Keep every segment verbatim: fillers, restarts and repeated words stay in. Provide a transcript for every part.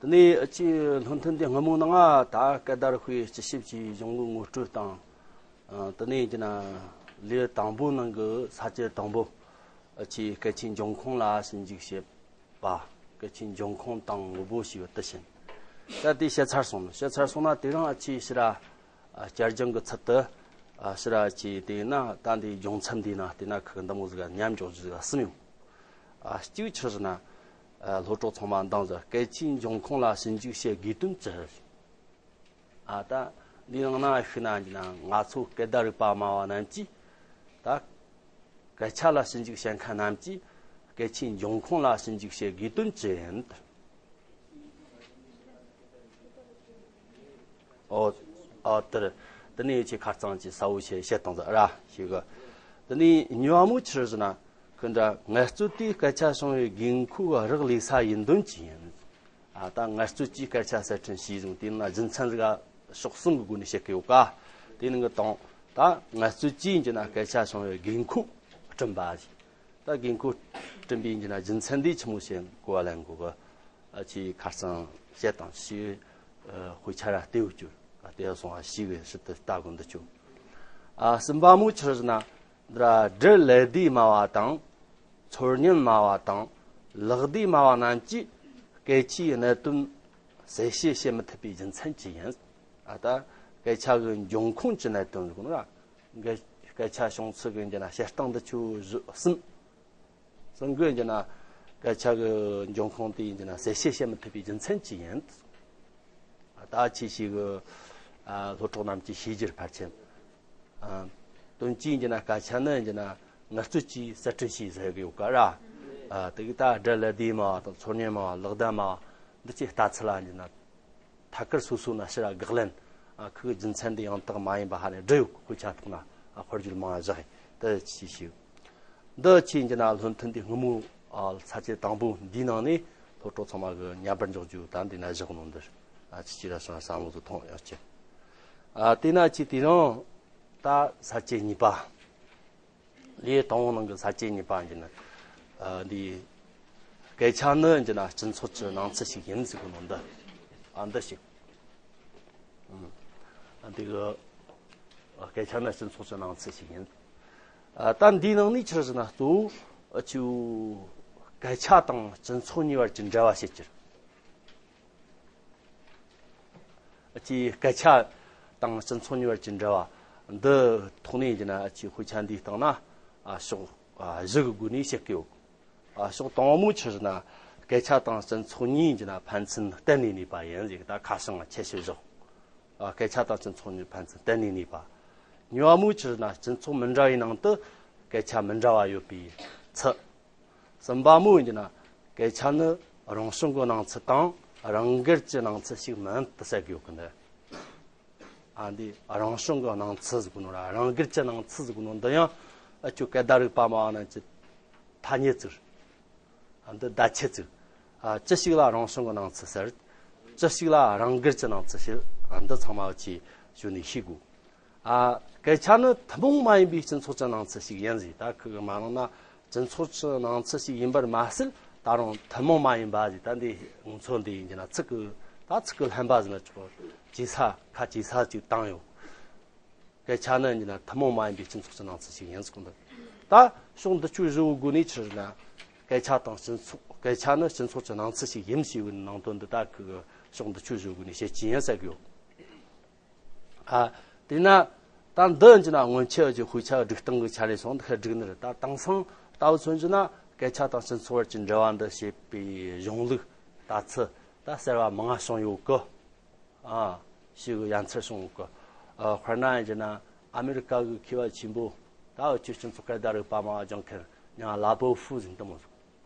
དེ་ནས་ཨ་ཅི་བློ་མཐུན་འདི་སྔ་མོ་ནང་ང་ད་སྐད་བརྡ་རིག་པའི་སྤྱི་ཞིབ་ཀྱི་གཞུང་ལུགས་ངོ་སྤྲོད་དང་། ཨ་དེ་ནས་ཀྱི་ན་ལེའུ་དང་པོ་ནང་གི་ས་བཅད་དང་པོ་ཨ་ཅི་སྐད་ཆའི་འབྱུང་ཁུངས་ལ་ཞིབ་འཇུག་བྱེད་པ། སྐད་ཆའི་འབྱུང་ཁུངས་དང་དངོས་པོ་ཞེས་པ་དེ་བྱིན། ད་དེ་བཤད་ཚར་སོང་། བཤད་ཚར་སོང་ན་དེ་རིང་ཨ་ཅི་ཕྱི་ར་ཨ་བསྐྱར་སྦྱོང་གི་ཚུལ་དུ་ཨ་ཕྱི་ར་ཨ་ཅི་དེ་ན་ད་འདི་སྦྱོང་ཚན་འདི་ན་དེ་ན་ཁག་འདི་མོ་ཟིག་མཉམ་འཇོག་རྒྱུ་ཟིག་གསུམ་ཡོང་། ཨ་གཅིག་ཆི་ཟེར་ན། ཨ་སློབ་གྲོགས་ཚང་མ་འདང་ཟེར། སྐད་ཆའི་འབྱུང་ཁུངས་ལ་ཞིབ་འཇུག་བྱེད་དགོས་དོན་ཅི། ཨ་ད་འདི་ནང་ན་ཤི་ན་འདི་ན་ང་ཚོ་སྐད་བརྡ་རིག་པ་སྨྲ་བ་རྣམས་ཀྱིས་ད་སྐད་ཆ་ལ་ཞིབ་འཇུག་བྱེད་མཁན་རྣམས་ཀྱིས་སྐད་ཆའི་འབྱུང་ཁུངས་ལ་ཞིབ་འཇུག་བྱེད་དགོས་དོན་ཅི་ཡིན། ཨོ། ཨོ་དེར། དེ་ནས་ཡོད་ཆེ་ཁ་རྩང་ཅི་ས་བོ་ཆེ་བཤད་བཏང་ཟེར་ར་ཞིག་གི། དེ་ནས་གཉིས་པ་མོ་ཆི་ཟེར་ན། ཁོ་འདྲ་ངལ་རྩོལ་དེའི་སྐད་ཆ་བྱུང་བའི་དགོས་མཁོ་གི་རག་ལས་ས་ཡིན་དོན་ཅི་ཡིན། ཨ་ད་ངལ་རྩོལ་གྱིས་སྐད་ཆ་གསར་སྐྲུན་བྱས་ཟིན་དེ་ན་རྒྱུ་མཚན་ཟིག་ཕྱོགས་གསུམ་གི་སྒོ་ནས་བཤད་གི་ཡོད་ཀ། དེ་ནི་གི་དང་ད་ངལ་རྩོལ་གྱིས་འགྱུར་ན་སྐད་ཆ་བྱུང་བའི་དགོས་མཁོ་བསྐྲུན་པ་ཞིག་ད་དགོས་མཁོ་བསྐྲུན་པའི་འགྱུར་ན་རྒྱུ་མཚན་འདི་ཆི་མོ་བྱེད་གོ་བ་ལེན་དགོས་གི། ཨ་ཅེ་ཁ་སང་བཤད་དང་ཞིག་དཔེ་ཆ་ར་ལྟེ་བོ་གྱུར་ཨ་ལྟེ་བ་སོང་བ་ཞིག་གི་ཕྱིར་དུ་ལྟ་དགོས་འདི་ཆོ། ཨ་གསུམ་པ་མོ་ཆི་ཟེར་ན། འདི་ར་སྦྲུལ་ལད་ཟློས་སྨྲ་བ་དང་། ཚོར་སྙན་སྨྲ་བ་དང་། ལག་ཟློས་སྨྲ་བ་རྣམས་ཀྱིས་སྐད་ཆའི་གནད་དོན་གསལ་བཤད་བྱེད་མི་ཐུབ་པའི་རྒྱུ་མཚན་ཅི་ཡིན། ཨ་ད་སྐད་ཆ་གི་འབྱུང་ཁུངས་ཀྱི་གནད་དོན་ཟེར་གོ་ནོ་ར། སྐད་ཆ་བྱུང་ཚུལ་གི་འགྱུར་ན་བཤད་སྟངས་འདི་ཆོ་བཞི་གསུམ། གསུམ་གི་འགྱུར་ན་སྐད་ཆ་གི་འབྱུང་ཁུངས་དེ་ཡིན་འགྱུར་ན་གསལ་བཤད་བྱེད་མི་ཐུབ་པའི་རྒྱུ་མཚན་ཅི་ཡིན། ད་ཆེ་ཞིག་གི་ཨ་སློབ་གྲོགས་རྣམས་ཀྱིས་ཤེས་རྒྱུར་ཕལ་ཆེར། ཨ་དོན་གཅིག་འགྱུར་ན་སྐད་ཆ་ནི་འགྱུར་ན་ངལ་རྩོལ་གྱིས་གསར་སྐྲུན་བྱས་ཟེར་གི་ཡོད་ཀ་ར། ཨ་དེ་གི་ད་སྦྲུལ་ལད་ཟློས་སྨྲ་བ་དང་ཚོར་སྙན་སྨྲ་བ་ལག་ཟླ་སྨྲ་བ་འདི་ཆོའི་ལྟ་ཚུལ་ལ་འགྱུར་ན། ཐད་ཀར་སོ་སོ་ན་ཕྱིར་བགག་ལན། ཨ་ཁོའི་རྒྱུ་མཚན་འདི་ཡང་དག་མ་ཡིན་པ་ཧ་ནས་བསྒྲུབས་ཡོད་དཔེ་ཆ་ཐོག་ན་ཨ་དཔེར་བརྗོད་མང་བ་བཞག་ཡིན་དེ་ཅི་ཞིག་འདི་ཆེ་འགྱུར་ན་བློ་མཐུན་འདི་སྔ་མོ་ཨ་ས་བཅད་དང་པོ་འདིའི་ནང་ནས་སློབ་གྲོགས་ཚང་མ་གི་མཉམ་པར་འཇོག་རྒྱུ་ད་འདི་ན་བཞག་ནོ་འདིར་ཨ་ཅི་ཅི་ར་སོང་བསམ་བློ་དུ་ཐོངས་ཡོད་ཅེ། ཨ་དེ་ན་ཅི་དེ་རིང་ད་ས་བཅད་གཉིས་པ། ལེའུ་དང་པོ་ནང་གི་ས་བཅད་གཉིས་པ་འགྱུར་ན། ཨ་འདི། སྐད་ཆ་ནི་འགྱུར་ན་སྤྱི་ཚོགས་ཀྱི་སྣང་ཚུལ་ཞིག་ཡིན་ཟེར་གོ་ནོ་འདི། ཨ་འདི་ཞིག་ཨ་འདི་གི། སྐད་ཆ་ནི་སྤྱི་ཚོགས་ཀྱི་སྣང་ཚུལ་ཞིག་ཡིན། ཨ་ད་འདིའི་ནང་ནས་ཆི་ཟེར་ན་གཙོ་བོ། ཨ་ཆུ། སྐད་ཆ་དང་སྤྱི་ཚོགས་གཉིས་བར་གྱི་འབྲེལ་བ་བྱེད་ཀྱི། ཨ་ཆི་སྐད་ཆ་དང་སྤྱི་ཚོགས་གཉིས་བར་གྱི་འབྲེལ་བ་འདི་ཐོག་ནས་ཡིན་ན་ཨ་ཆི་དཔེ་ཆ་འདིའི་སྟེང་ན་ཨ་ཕྱོགས་ཨ་བཞི་གི་སྒོ་ནས་བཤད་ཀྱི་ཡོད། ཨ་ཕྱོགས་དང་པོ་ཆི་ཟེར་ན་སྐད་ཆ་དང་སྤྱི་ཚོགས་གཉིས་ཡིན་ན་ཕན་ཚུན་གཏན་ནས་གནས་པ་ཡིན་ཟེར་གི་ད་ཁ་བྱང་ང་ཁྱད་ཆོས་བཞག་ཨ་སྐད་ཆ་དང་སྤྱི་ཚོགས་གཉིས་ཕན་ཚུན་གཏན་ནས་གནས་པ། གཉིས་པ་མོ་ཆི་ཟེར་ན་སྤྱི་ཚོགས་མི་འདྲ་བའི་ནང་དུ་སྐད་ཆ་མི་འདྲ་བ་ཡོད་པའི་ཚུལ། གསུམ་པ་མོ་ཡིན་ན་སྐད་ཆ་ནི་རང་བྱུང་གི་སྣང་ཚུལ་དང་རང་འགུལ་གྱི་སྣང་ཚུལ་ཞིག་མིན་དུ་ཟེར་གི་ཡོད་གི་འདི། ཨ་འདི་རང་བྱུང་གི་སྣང་ཚུལ་ཟེར་གོ་ནོ་ར་རང་འགུལ་གྱི་སྣང་ཚུལ་ཟེར་གོ་ནོ་འདི་ཡང་ཨ་ཆུ་སྐད་བརྡ་རིག་པ་སྨྲ་བ་རྣམས་ཀྱི་ཐ་སྙད་ཚིག་ཨ་འདི་བརྡ་ཆད་ཚིག་ཨ་ཅི་ཞིག་ལ་རང་བྱུང་གི་སྣང་ཚུལ་ཟེར། ཅི་ཞིག་ལ་རང་འགུལ་གྱི་སྣང་ཚུལ་ཟེར། ཨ་འདི་ཚང་མ་ཨ་ཆི་ཞུ་ནས་ཤེས་དགོས། ཨ། སྐད་ཆ་ནི་ཐུན་མོང་མ་ཡིན་པའི་སྤྱི་ཚོགས་ཀྱི་སྣང་ཚུལ་ཞིག་ཡིན་ཟེར། ད་ཁོ་གི་མ་ནང་ན་སྤྱི་ཚོགས་ཀྱི་སྣང་ཚུལ་ཞིག་ཡིན་པར་མ་ཟད་ད་རུང་ཐུན་མོང་མ་ཡིན་པ་ཟེར། ད་འདི་ངོ་ཚོ་འདི་ཡིན་གྱི་ན་ཚིག་གི་ད་ཚིག་གི་ལྷན་པ་ཟེར་ན་ཆོག་ཇེ་ས་ཁ་ཇེ་ས་ཅིག་བཏང་ཡོད། སྐད་ཆ་ནི་ཡིན་གྱི་ན་ཐུན་མོང་མ་ཡིན་པའི་སྤྱི་ཚོགས་ཀྱི་སྣང་ཚུལ་ཞིག་ཡིན་ཟེར་གོ་འདུག་ད་ཕྱོགས་འདི་ཆོའི་བཞི་བོ་སྒོ་ནས་ཆི་ཟེར་ན་སྐད་ཆ་དང་སྤྱི་ཚོགས་སྐད་ཆ་ནི་སྤྱི་ཚོགས་ཀྱི་སྣང་ཚུལ་ཞིག་ཡིན་ཞེས་པའི་ནང་དོན་འདི་ད་ཁོ་གི་ཕྱོགས་འདི་ཆོའི་བཞི་བོ་སྒོ་ནས་བཤད་ཀྱི་ཡིན་ཟེར་གི་ཡོད། ཨ། དེས་ན། ད་འདི་ཡིན་གྱི་ན་སྔོན་ཆད་ཀྱི་དཔེ་ཆ་སྒྲིག་སྟངས་ཀྱི་ཆ་ནས་སོང་འདི་ཁ་སྒྲིག་ནི་རེད། ད་དེང་སང་ལྟ་བུ་མཚོན་གྱི་ན་སྐད་ཆ་དང་སྤྱི་ཚོགས་བར་གྱི་འབྲེལ་བ་འདི་བྱེད་པའི་གཞུང་ལུགས་ལྟ་ཚུལ་ད་གསར་བ་མང་ང་བྱུང་ཡོད་གི། ཨ། ཞིག་ཡ་མཚར་བྱུང་ཡོད་གི། ཨ། དཔེར་ན་ཡིན་གྱི་ན་ཨ་མེ་རི་ཀ་གི་མཁས་པ་ཆེན་པོ་ད་འུ་ཆོའི་སྤྱི་ཚོགས་སྐད་བརྡ་རིག་པ་མ་སྦྱང་མཁན་ཡང་ལ་པོ་ཧྥུ་ཟེར་འདི་མོ་ཟིག་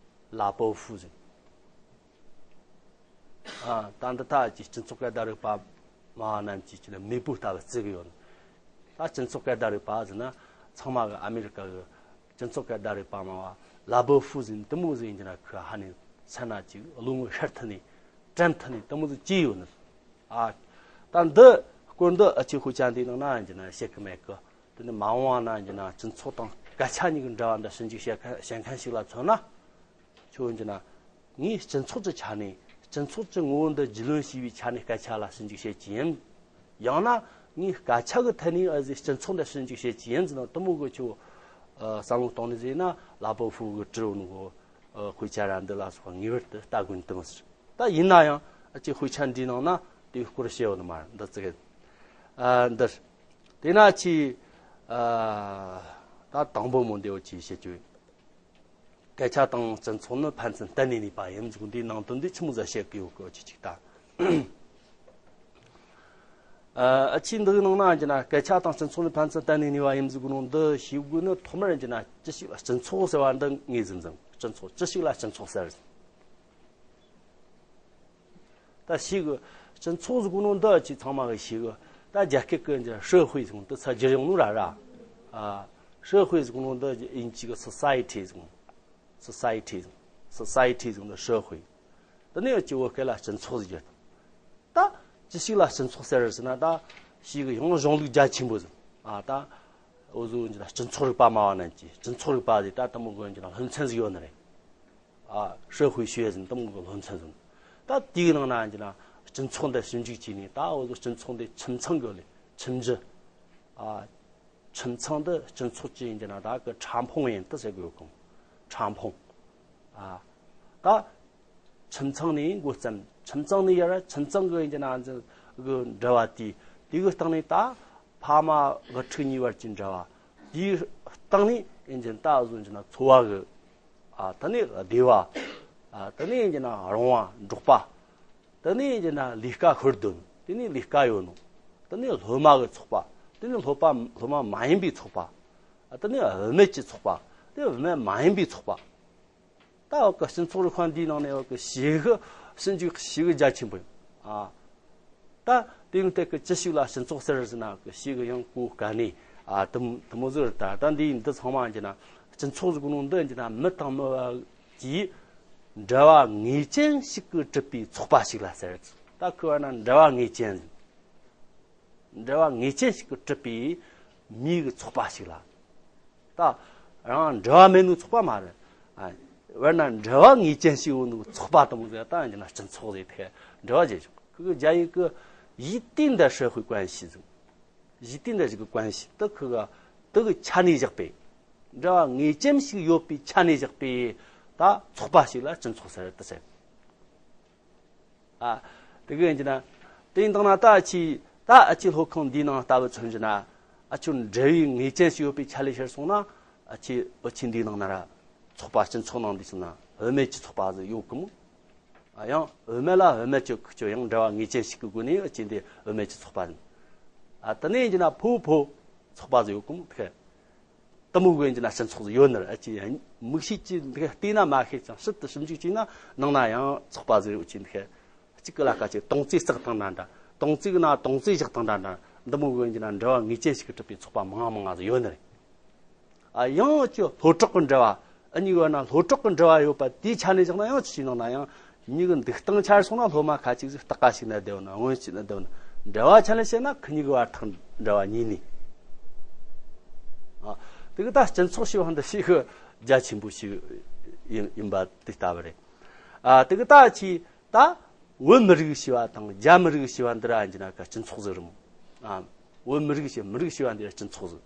ལ་པོ་ཧྥུ་ཟེར། ཨ། ད་འདི་ལྟ་ཅི་སྤྱི་ཚོགས་སྐད་བརྡ་རིག་པ་མ་རྣམས་ཀྱིས་ཅི་ལ་མེས་པོ་ལྟ་བུ་བརྩི་གི་ཡོད། ད་སྤྱི་ཚོགས་སྐད་བརྡ་རིག་པ་ཟེར་ན་ཚང་མ་གི་ཨ་མེ་རི་ཀ་གི་སྤྱི་ཚོགས་སྐད་བརྡ་རིག་པ་མ་བ་ལ་པོ་ཧྥུ་ཟེར་དེ་མོ་ཟིག་ཡིན་གྱི་ན་ཁོ་ཧ་ནས་ཚ་ན་ཅིག་བློ་ངོར་ཤར་ཐུབ་ནས་དྲན་ཐུབ་ནས་དེ་མོ་ཟིག་ཅི་ཡོད་ནི། ཨ། ད་འདི་སྐོར་འདི་ཨ་ཆེ་ཧུ་ཅང་འདི་ནང་ན་ཡིན་གྱི་ན་བཤད་གི་མེད་གི། དེ་ནི་མ་འོངས་པ་ན་ཡིན་གྱི་ན་སྤྱི་ཚོགས་དང་སྐད་ཆ་གཉིས་ཀྱི་འབྲེལ་བ་འདི་ཞིབ་འཇུག་བྱེད་མཁན་བྱེད་མཁན་ཞིག་ལ་མཚོན་ན། ཁྱོད་ཡིན་གྱི་ན། ངས་སྤྱི་ཚོགས་ཀྱི་ཆ་ནས་ སྤྱི་ཚོགས་ཀྱི་ངོ་བོ་འདི་རྒྱུས་ལོན་བྱས་པའི་ཆ་ནས་སྐད་ཆ་ལ་ཞིབ་འཇུག་བྱེད་ཀྱི་ཡིན། ཡང་ན་ངས་སྐད་ཆ་གི་ཐད་ནས་ཨ་ཟེ་སྤྱི་ཚོགས་འདི་ཞིབ་འཇུག་བྱེད་ཀྱི་ཡིན་ཟེར་ན། དེ་མོ་གི་ཁྱོད་ཨ་བསམ་བློ་གཏོང་ནས་ཟེར་ན། ལ་པོ་ཧྥུ་གི་ཀྲི་ནུ་གོ་ཨ་དཔེ་ཆ་ར་འདི་ལ་སོགས་ངེས་པར་དུ་ལྟ་དགོས་ནི་དེ་མོ་ཟེར། ད་ཡིན་ན་ཡང་ཨ་ཅེ་དཔེ་ཆ་འདིའི་ནང་ན་དེའི་སྐོར་བཤད་ཡོད་ནི་མ་རེད། འདི་ཙི་གེ་ཨ་འདིར། དེས་ན་ཆི་ཨ་ད་དང་པོ་མོ་འདི་འོ་ཆི་བཤད་རྒྱུ་ཡིན། སྐད་ཆ་དང་སྤྱི་ཚོགས་ནི་ཕན་ཚུན་གཏན་ནས་གནས་པ་ཡིན་ཟེར་གོ་འདིའི་ནང་དོན་འདི་ཆི་མོ་ཟིག་བཤད་གི་ཡོད་གི་ཆི་ཅིག་ད། ཨ་ཨ་ཆི་འདི་གི་ནང་ན་ཡིན་གྱི་ན། སྐད་ཆ་དང་སྤྱི་ཚོགས་ནི་ཕན་ཚུན་གཏན་ནས་གནས་པ་ཡིན་ཟེར་གོ་ནོ་འདི་ཤེས་དགོས་ནི་ཐོག་མར་ཡིན་གྱི་ན་ཅི་ཞིག་ལ་སྤྱི་ཚོགས་ཟེར་བ་འདི་ངོས་ཟིན་ཟིན། སྤྱི་ཚོགས་ཅི་ཞིག་ལ་སྤྱི་ཚོགས་ཟེར། ད་ཤེས་གི། སྤྱི་ཚོགས་ཟེར་གོ་ནོ་འདི་ཅི་ཚང་མ་གི་ཤེས་གི། ད་རྒྱ་སྐད་གི་ཅི་社会ཟེར་གོ་ནོ་འདི་ཚ་བསྒྱུར་ཡོང་ནོ་ར་ར། ཨ་社会ཟེར་གོ་ནོ་འདི་དབྱིན་ཇི་གི་society ཟེར་གོ་ནོ། society society ཟེར་གོ་ནོ་社会། དེ་ནས་ཅི་བོད་སྐད་ལ་སྤྱི་ཚོགས་ཟེར་གི། ད་ཅི་ཞིག་ལ་སྤྱི་ཚོགས་ཟེར་ཟེར་ན། ད་ཤེས་གི་ཡང་གཞུང་ལུགས་རྒྱ་ཆེན་པོ་ཟིག་ཨ་ད་འུ་ཟོ་འདི་ལ་སྤྱི་ཚོགས་རིག་པ་སྨྲ་བ་རྣམས་ཀྱིས་སྤྱི་ཚོགས་རིག་པ་ཟིག་ད་དེ་མོ་གི་འདི་ལ་སློབ་ཚན་ཟིག་ཡོད་ནི་རེད། ཨ་社会学ཟེར་དེ་མོ་གི་སློབ་ཚན་ཟིག་ད་དེའི་ནང་ན་འདི་ན་སྤྱི་ཚོགས་འདི་ཞིབ་འཇུག་བྱས་ནས། ད་འུ་ཟོ་སྤྱི་ཚོགས་འདི་ཁྱིམ་ཚང་གི་ལས་ཁྱིམ་རྒྱུད། ཨ་ཁྱིམ་ཚང་འདི་སྤྱི་ཚོགས་ཀྱི་ཡིན་གྱི་ན་ད་གི་ཕྲ་ཕུང་ཡིན་དུ་ཟེར་གི་ཡོད་གོ། ཕྲ་ཕུང་། ཨ་ད་ཁྱིམ་ཚང་ནས་འགོ་བརྩམས། ཁྱིམ་ཚང་ནས་ཡར་ཁྱིམ་ཚང་གི་ཡིན་གྱི་ན་འདི་གི་འབྲེལ་བ་དེ། དེ་གི་སྟེང་ནས་ད་ཕ་མ་གི་ཕྲུག་གཉིས་བར་གྱི་འབྲེལ་བ། དེའི་སྟེང་ནས་ཡིན་གྱི་ན་ད་འུ་ཟོ་ཡིན་གྱི་ན་འཚོ་བ་གི། ཨ་དེ་ནས་སྡེ་བ། ཨ་དེ་ནས་ཡིན་གྱི་ན་རོང་བ་འབྲོག་པ། དེ་ནས་ཡིན་གྱི་ན་ལས་ཀ་ཤོར་དོན། དེ་ནས་ལས་ཀ་ཡོད་ནོ། དེ་ནས་སློབ་མ་གི་ཚོགས་པ། དེ་ནས་སློབ་པ་སློབ་མ་མ་ཡིན་པའི་ཚོགས་པ། དེ་ནས་བུད་མེད་ཀྱི་ཚོགས་པ། དེ་བུད་མེད་མ་ཡིན་པའི་ཚོགས་པ། ད་འོ་གི་སྤྱི་ཚོགས་རིག་པ་འདིའི་ནང་ནས་འོ་གི་ཞེ་གི་ཞིབ་འཇུག་ཞེ་གི་རྒྱ་ཆེན་པོ་ཡིན། ཨ་ད་དེ་ཡང་དེ་གི་ཅི་ཞིག་ལ་སྤྱི་ཚོགས་ཟེར་ཟེར་ན་གི་ཞེ་གི་ཡང་གོ་དཀའ་ནི། ཨ་དེ་མོ་དེ་མོ་ཟིག་རེད། ད་ད་འདི་འདི་ཚང་མ་ཡིན་གྱི་ན་སྤྱི་ཚོགས་ཟེར་གོ་ནོ་འདི་ཡིན་གྱི་ན་མི་དང་མི་བར་གྱི་འབྲེལ་བ་ངེས་ཅན་ཞིག་གིས་གྲུབ་པའི་ཚོགས་པ་ཞིག་ལ་ཟེར། ད་ཁོ་བ་ན་འབྲེལ་བ་ངེས་ཅན། འབྲེལ་བ་ངེས་ཅན་ཞིག་གིས་གྲུབ་པའི་མིའི་གི་ཚོགས་པ་ཞིག་ལ། ད་རང་འབྲེལ་བ་མེད་ནོ་ཚོགས་པ་མ་རེད། ཨ་དཔེར་ན་འབྲེལ་བ་ངེས་ཅན་ཞིག་ཡོད་ནོ་ཚོགས་པ་དེ་མོ་ཟིག་ད་ཡིན་གྱི་ན་སྤྱི་ཚོགས་ཟེར། དེ་འབྲེལ་བ་བྱེད་ཆོག་ཁོ་གི་རྒྱ་ཡིག་གི་ཡིད་བརྟན་འདྲ་社会关系ཟེར། ཡིད་བརྟན་འདྲ་ཞིག་གི་关系དེ་ཁོ་གི་དེ་གི་ཆ་ནས་བཞག་པའི། འབྲེལ་བ་ངེས་ཅན་ཞིག་ཡོད་པའི་ཆ་ནས་བཞག་པའི་ད་ཚོགས་པ་ཞིག་ལ་སྤྱི་ཚོགས་ཟེར་དུ་ཟེར། ཨ་དེ་གི་ཡིན་གྱི་ན། དེ་ཡིན་དང་ན་ད་ཨ་ཆི་ད་ཨ་ཆི་སློབ་ཁང་འདིའི་ནང་ལྟ་བུ་མཚོན་གྱི་ན། ཨ་ཆི་འབྲེལ་བའི་ངེས་ཅན་ཞིག་ཡོད་པའི་ཆ་ལས་ཕྱིར་སོང་ན། ཨ་ཆི་འུ་ཆི་འདིའི་ནང་ན་ར་ཚོགས་པ་སྤྱི་ཚོགས་ནང་འདི་སོང་ན་བུད་མེད་ཀྱི་ཚོགས་པ་ཟིག་ཡོད་གི་མོ། ཨ་ཡང་བུད་མེད་ལ་བུད་མེད་ཀྱི་ཁུ་ཆོ་ཡང་འབྲེལ་བ་ངེས་ཅན་ཞིག་གི་སྒོ་ནས་ཨ་ཆི་འདི་བུད་མེད་ཀྱི་ཚོགས་པ་ཟིག་ཨ་དེ་ནས་ཡིན་གྱི་ན་ཕོ་ཕོ་ཚོགས་པ་ཟིག་ཡོད་གི་མོ། དེ་གི་དེ་མོ་གི་ཡིན་གྱི་ན་སྤྱི་ཚོགས་ཟིག་ཡོད་ནི་རེད། ཨ་ཆི་དམིགས་བྱས་ཀྱི་འདི་ག་བལྟས་ན་མ་ཤེས་ཀྱང་ཕྱིར་དུ་ཞིབ་འཇུག་བྱས་ན་ནང་ན་ཡང་ཚོགས་པ་ཟིག་ཡོད་ཀྱི་འདི་ག་གཅིག་གི་ལ་ཁ་ཅིག་དོང་ཙེ་བརྩེགས་བཏང་འདྲ་འདྲ། དོང་ཙེ་གི་ནང་དོང་ཙེ་བཞག་བཏང་འདྲ་འདྲ། འདི་མོ་གི་ཡིན་གྱི་ན་འབྲེལ་བ་ངེས་ཅན་ཞིག་གིས་གྲུབ་པའི་ཚོགས་པ་མང་ང་མང་ང་ཟིག་ཡོད་ནི་རེད། ཨ་ཡང་ཅི་ལྷོ་བྲག་གི་འབྲེལ་བ། ཨ་གཉིས་བར་ན་ལྷོ་བྲག་གི་འབྲེལ་བ་ཡོད་པ་དེའི་ཆ་ནས་བཞག་ན་ཡང་ཅི་ཞིག་ནང་ན་ཡང་མྱི་གི་འདུག་སྟངས་ཆ་སོང་ན་སློབ་མ་ཁ་ཅིག་ཟིག་སྟག་ཀ་ཞིག་ན་བསྡད་ཡོད་ན་སྔོན་ཞིག་ན་བསྡད་ཡོད་ན། འབྲེལ་བ་ཆ་ནས་བཤད་ན་ཁི་གཉིས་ཀྱི་བར་ཐག་འབྲེལ་བ་གཉིས་ནི། ཨ་དེ་གི་ད་སྤྱི་ཚོགས་ཞེས་པ་འདི་ཞེ་གི་རྒྱ་ཆེན་པོ་ཞིག་ཡིན་ཡིན་པ་དེ་ལྟ་བུ་རེད། ཨ་དེ་གི་ད་ཅི་ད་བོད་མི་རིགས་ཞེས་པ་དང་རྒྱ་མི་རིགས་ཞེས་པ་འདི་ར་ཡིན་གྱི་ན་ག་སྤྱི་ཚོགས་ཟིག་རེད་མོ། ཨ་བོད་མི་རིགས་ཞེས་མི་རིགས་ཞེས་པ་འདི་ར་སྤྱི་ཚོགས་ཟིག་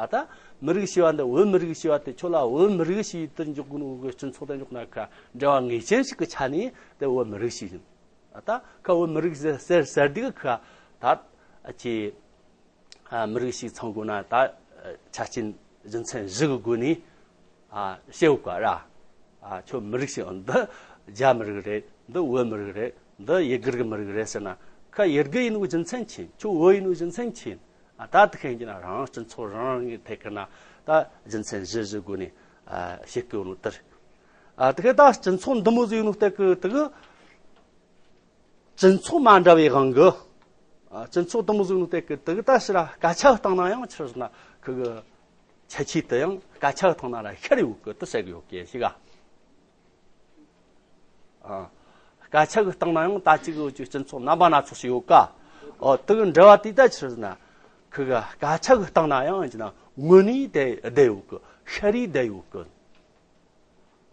ཨ་ད་མི་རིགས་ཞེས་པ་འདི་བོད་མི་རིགས་ཞེས་པ་དེ་ཁྱོད་ལ་བོད་མི་རིགས་ཞེས་དེ་འཇོག་དགོས་ནོ་གི་སྤྱི་ཚོགས་དེ་འཇོག་ན་ཁ་འབྲེལ་བ་ངེས་ཅན་ཞིག་གི་ཆ་ནས་དེ་བོད་མི་རིགས་ཞིག་ཡིན། ཨ་ད་ཁ་བོད་མི་རིགས་ཟེར་ཟེར་ཟེར་དུས་ཁ་ད་ཨ་ཅི་ཨ་མི་རིགས་ཤིག་ཚང་དགོས་ན་ད་ཨ་ཆ་རྐྱེན་རྒྱུ་མཚན་བཞི་གི་སྒོ་ནས་ཨ་བཤད་ཡོད་ག་ར། ཨ་ཁྱོད་མི་རིགས་ཤིག་འདི་རྒྱ་མི་རིགས་རེད། འདི་བོད་མི་རིགས་རེད། འདི་ཡུ་གུར་གི་མི་རིགས་རེད་ཟེར་ན། ཁ་ཡུ་གུར་ཡིན་ནོ་རྒྱུ་མཚན་ཅི་ཡིན། ཁྱོད་བོད་ཡིན་ནོ་རྒྱུ་མཚན་ཅི་ཡིན། ཨ་ད་དེ་ཁ་ཡིན་གྱི་ན་རང་སྤྱི་ཚོགས་རང་རང་གི་ཐད་ཀྱི་ན་ད་རྒྱུ་མཚན་བཞི་བཞི་སྒོ་ནས་ཨ་བཤད་གི་ཡོད་ནོ་དེ་རེད། ཨ་དེ་ཁ་ད་སྤྱི་ཚོགས་འདི་མོ་ཟིག་ཡིན་ནོ་ལྟ་གི་དེ་གི་སྤྱི་ཚོགས་མ་འདྲ་བའི་དབང་གིས། ཨ་སྤྱི་ཚོགས་འདི་མོ་ཟིག་ཡིན་ནོ་ལྟ་གི་དེ་གི་ད་ཕྱིར་ར་སྐད་ཆ་བཏང་ན་ཡང་ཕྱིར་ན་ཁི་གི་ཁྱད་ཆོས་དེ་ཡང་སྐད་ཆ་བཏང་ན་ར་ཤར་ཡོད་གི་དེ་བཤད་གི་ཡོད་གི་ཞིག་ག་ཨ། སྐད་ཆ་གི་སྟེང་ན་ཡང་ད་ཅིག་གི་སྤྱི་ཚོགས་རྣམ་པ་སྣ་ཚོགས་ཤིག་ཡོད་ཀ། ཨོ་དེ་གི་འབྲེལ་བ་དེ་ད་ཕྱིར་ན། ཁི་གི་སྐད་ཆ་གི་སྟེང་ན་ཡང་ཅི་ན་དངོས་གནས་དེ་བསྡད་ཡོད་ཀི། ཤ་རིས་བསྡད་ཡོད་ཀི།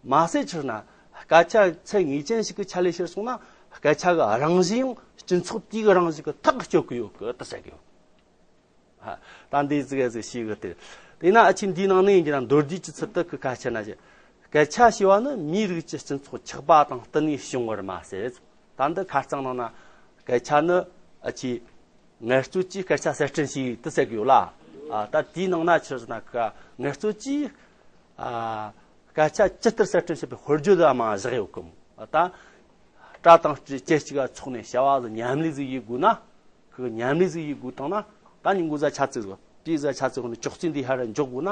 མ་ཟད་ཕྱིར་ན་སྐད་ཆ་ཚད་ངེས་ཅན་ཞིག་གི་ཆ་ལས་ཕྱིར་སོང་ན། སྐད་ཆ་གི་རང་བཞིན་ཡང་སྤྱི་ཚོགས་དེའི་རང་བཞིན་གི་ཐག་གཅོད་གི་ཡོད་གི་ད་ཟེར་གི་ཡོད། ད་འདི་ཟིག་ཟིག་ཤེས་གི་དེ། དེས་ན་ཨ་ཆི་འདིའི་ནང་ནས་ཡིན་གྱི་ན་མདོར་བསྡུས་ཀྱི་ཚུལ་དུ་གི་སྐད་ཆ་ན་ཞེ། སྐད་ཆ་ཞེས་པ་ནི་མིའི་རིགས་ཀྱི་སྤྱི་ཚོགས་ཆགས་པ་དང་བསྟུན་ནས་བྱུང་བར་མ་ཟད། ད་འདི་ཁ་རྩང་ནང་ན་སྐད་ཆ་ནི་ཨ་ཆི་ངལ་རྩོལ་གྱིས་སྐད་ཆ་གསར་སྐྲུན་བྱས་ཡོད་དུ་ཟེར་གི་ཡོད་ལ། ད་དེའི་ནང་ན་ཆི་ཟེར་ན་ཁ་ངལ་རྩོལ་གྱིས་སྐད་ཆ་ཇི་ལྟར་གསར་སྐྲུན་བྱེད་པའི་དཔེར་བརྗོད་ལ་མང་བཞག་ཡོད་གི་མོ། ད་སྐྲ་དང་སྤྱི་སྐད་ཅིག་ག་ཚོགས་ནས་བྱ་བ་ལ་མཉམ་ལས་ཟིག་ཡེད་དགོས་ན། ཁོས་མཉམ་ལས་ཟིག་ཡེད་དགོས་བཏང་ན། ད་ཉིན་གུང་ཟ་ཆ་ཚིག་རོ། དེའི་ཟ་ཆ་ཚིག་ནི་ཅོག་ཙེ་འདི་ཧར་ར་འཇོག་དགོས་ན།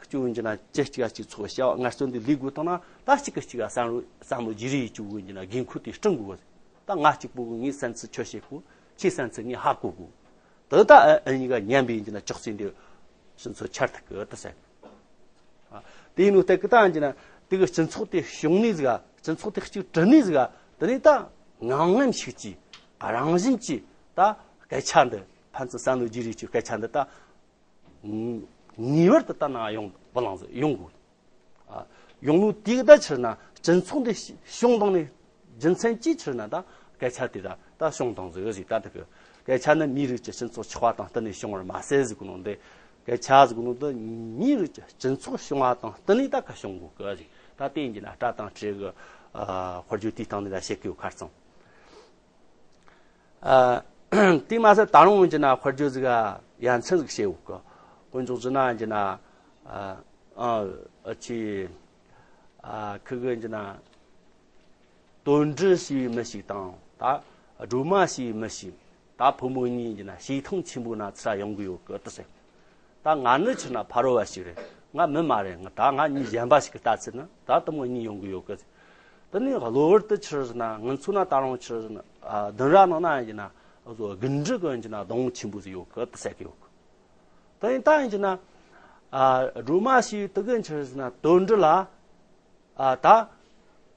ཁྱོད་ཡིན་གྱི་ན་ཅི་གཅིག་ག་གཅིག་ཚོགས་བྱ་བ་ངལ་རྩོལ་འདི་ལས་དགོས་བཏང་ན། ད་གཅིག་གིས་གཅིག་ག་བསམ་བློ་བསམ་བློ་བརྗེ་རེས་ཡེད་རྒྱུ་ཡིན་གྱི་ན་འགན་ཁུར་དེ་སྤྲིང་དགོས། ད་ང་གཅིག་པོ་གིས་ངའི་བསམ་ཚུལ་ཁྱོད་བཤད་དགོས། ཁྱོའི་བསམ་ཚུལ་ངས་ཧ་གོ་དགོས། དེ་ད་ཨ་ཨ་གཉིས་ཀ་མཉམ་པའི་ཡིན་གྱི་ན་ཅོག་ཙེ་འདི་ཕྱི་ཚོ་ཆར་ཐུག་གི་ད་ཟེར། ཨ། དེ་ཡིན་ནོ་དེ་གི་ད་ཡིན་གྱི་ན་དེ་གི་སྤྱི་ཚོགས་དེ་བྱུང་ནས་ཟིག་ག་སྤྱི་ཚོགས་དེ་གཅིག་གྲུབ་ནས་ཟིག་ག་དེ་ནས་ད་ངང་ངམ་ཤུགས་ཀྱིས་རང་བཞིན་གྱིས་ད་སྐད་ཆ་འདི་ཕན་ཚུན་བསམ་བློ་བརྗེ་རེས་ཀྱི་སྐད་ཆ་འདི་ད་ངེས་པར་དུ་ད་ནང་ཡོང་བ་ལང་ཟིག་ཡོང་དགོས། ཨ། ཡོང་ནོ་དེ་གི་ད་ཕྱིར་ན་སྤྱི་ཚོགས་འདི་བྱུང་དང་ནས་རྒྱུ་མཚན་ཅིའི་ཕྱིར་ན་ད་སྐད་ཆ་དེ་ད་ད་བྱུང་དང་ཟིག་ཟིག་ད་དེ་གི་སྐད་ཆ་ནི་མིའི་རིགས་ཀྱི་སྤྱི་ཚོགས་ཆགས་པ་དང་བསྟུན་ནས་བྱུང་བར་མ་ཟད་ཟིག་གི་ནང་དེ། སྐད་ཆ་ཟིག་གི་ནང་དུ་མིའི་རིགས་ཀྱི་སྤྱི་ཚོགས་བྱུང་བ་དང་བསྟུན་ནས་ད་ག་བྱུང་དགོས་གི་ཟིག་ད་དེ་ཡིན་གྱི་ན་སྐྲ་དང་སྤྱི་གི་ཨ་དཔེར་བརྗོད་དེའི་སྟེང་ནས་ད་བཤད་གི་ཡོད་ཁར་ཚང་། ཨ། དེ་མ་ཟད་ད་རུང་ཡིན་གྱི་ན་དཔེར་བརྗོད་ཟིག་ག་ཡ་མཚན་ཟིག་བཤད་འོག་གི། དཀོན་མཆོག་ཟེར་ན་ཡིན་གྱི་ན། ཨ། ཨ། ཨ་ཆི། ཨ། ཁི་གི་ཡིན་གྱི་ན། དོན་འགྲུལ་ཞེས་པའི་མི་ཞིག་དང་ད་སྒྲོལ་མ་ཞེས་པའི་མི་ཞིག་ད་ཕོ་མོ་གཉིས་ཡིན་གྱི་ན་བྱེ་ཐང་ཆེན་པོའི་ནང་ཚུར་ཡོང་གི་ཡོད་གི་ད་ཟེར། ད་ང་ནི་ཕྱིར་ན་ཕ་རོལ་བ་ཞིག་རེད། ང་མི་མ་རེད། ང་ད་ང་མྱི་གཞན་པ་ཞིག་གི་ལྟ་ཚུལ་ནི་ད་དུ་མོ་གཉིས་ཡོང་གི་ཡོད་གི། དེ་ནས་གློ་བུར་དུ་ཕྱིར་ན་ང་ཚོ་ན་ད་རུང་ཕྱིར་ན་ཨ་བདུན་ར་ནང་ན་ཡིན་གྱི་ན་འོ་ཟོ་དགུན་འབྲུ་གི་ཡིན་གྱི་ན་སྡོང་བོ་ཆེན་པོ་ཟིག་ཡོད་གི་ད་ཟེར་གི་ཡོད་གི། དེ་ཡིན་ད་ཡིན་གྱི་ན་ཨ་སྒྲོལ་མ་ཞེས་དུ་གི་ཕྱིར་ན་དོན་འགྲུལ་ལ། ཨ་ད།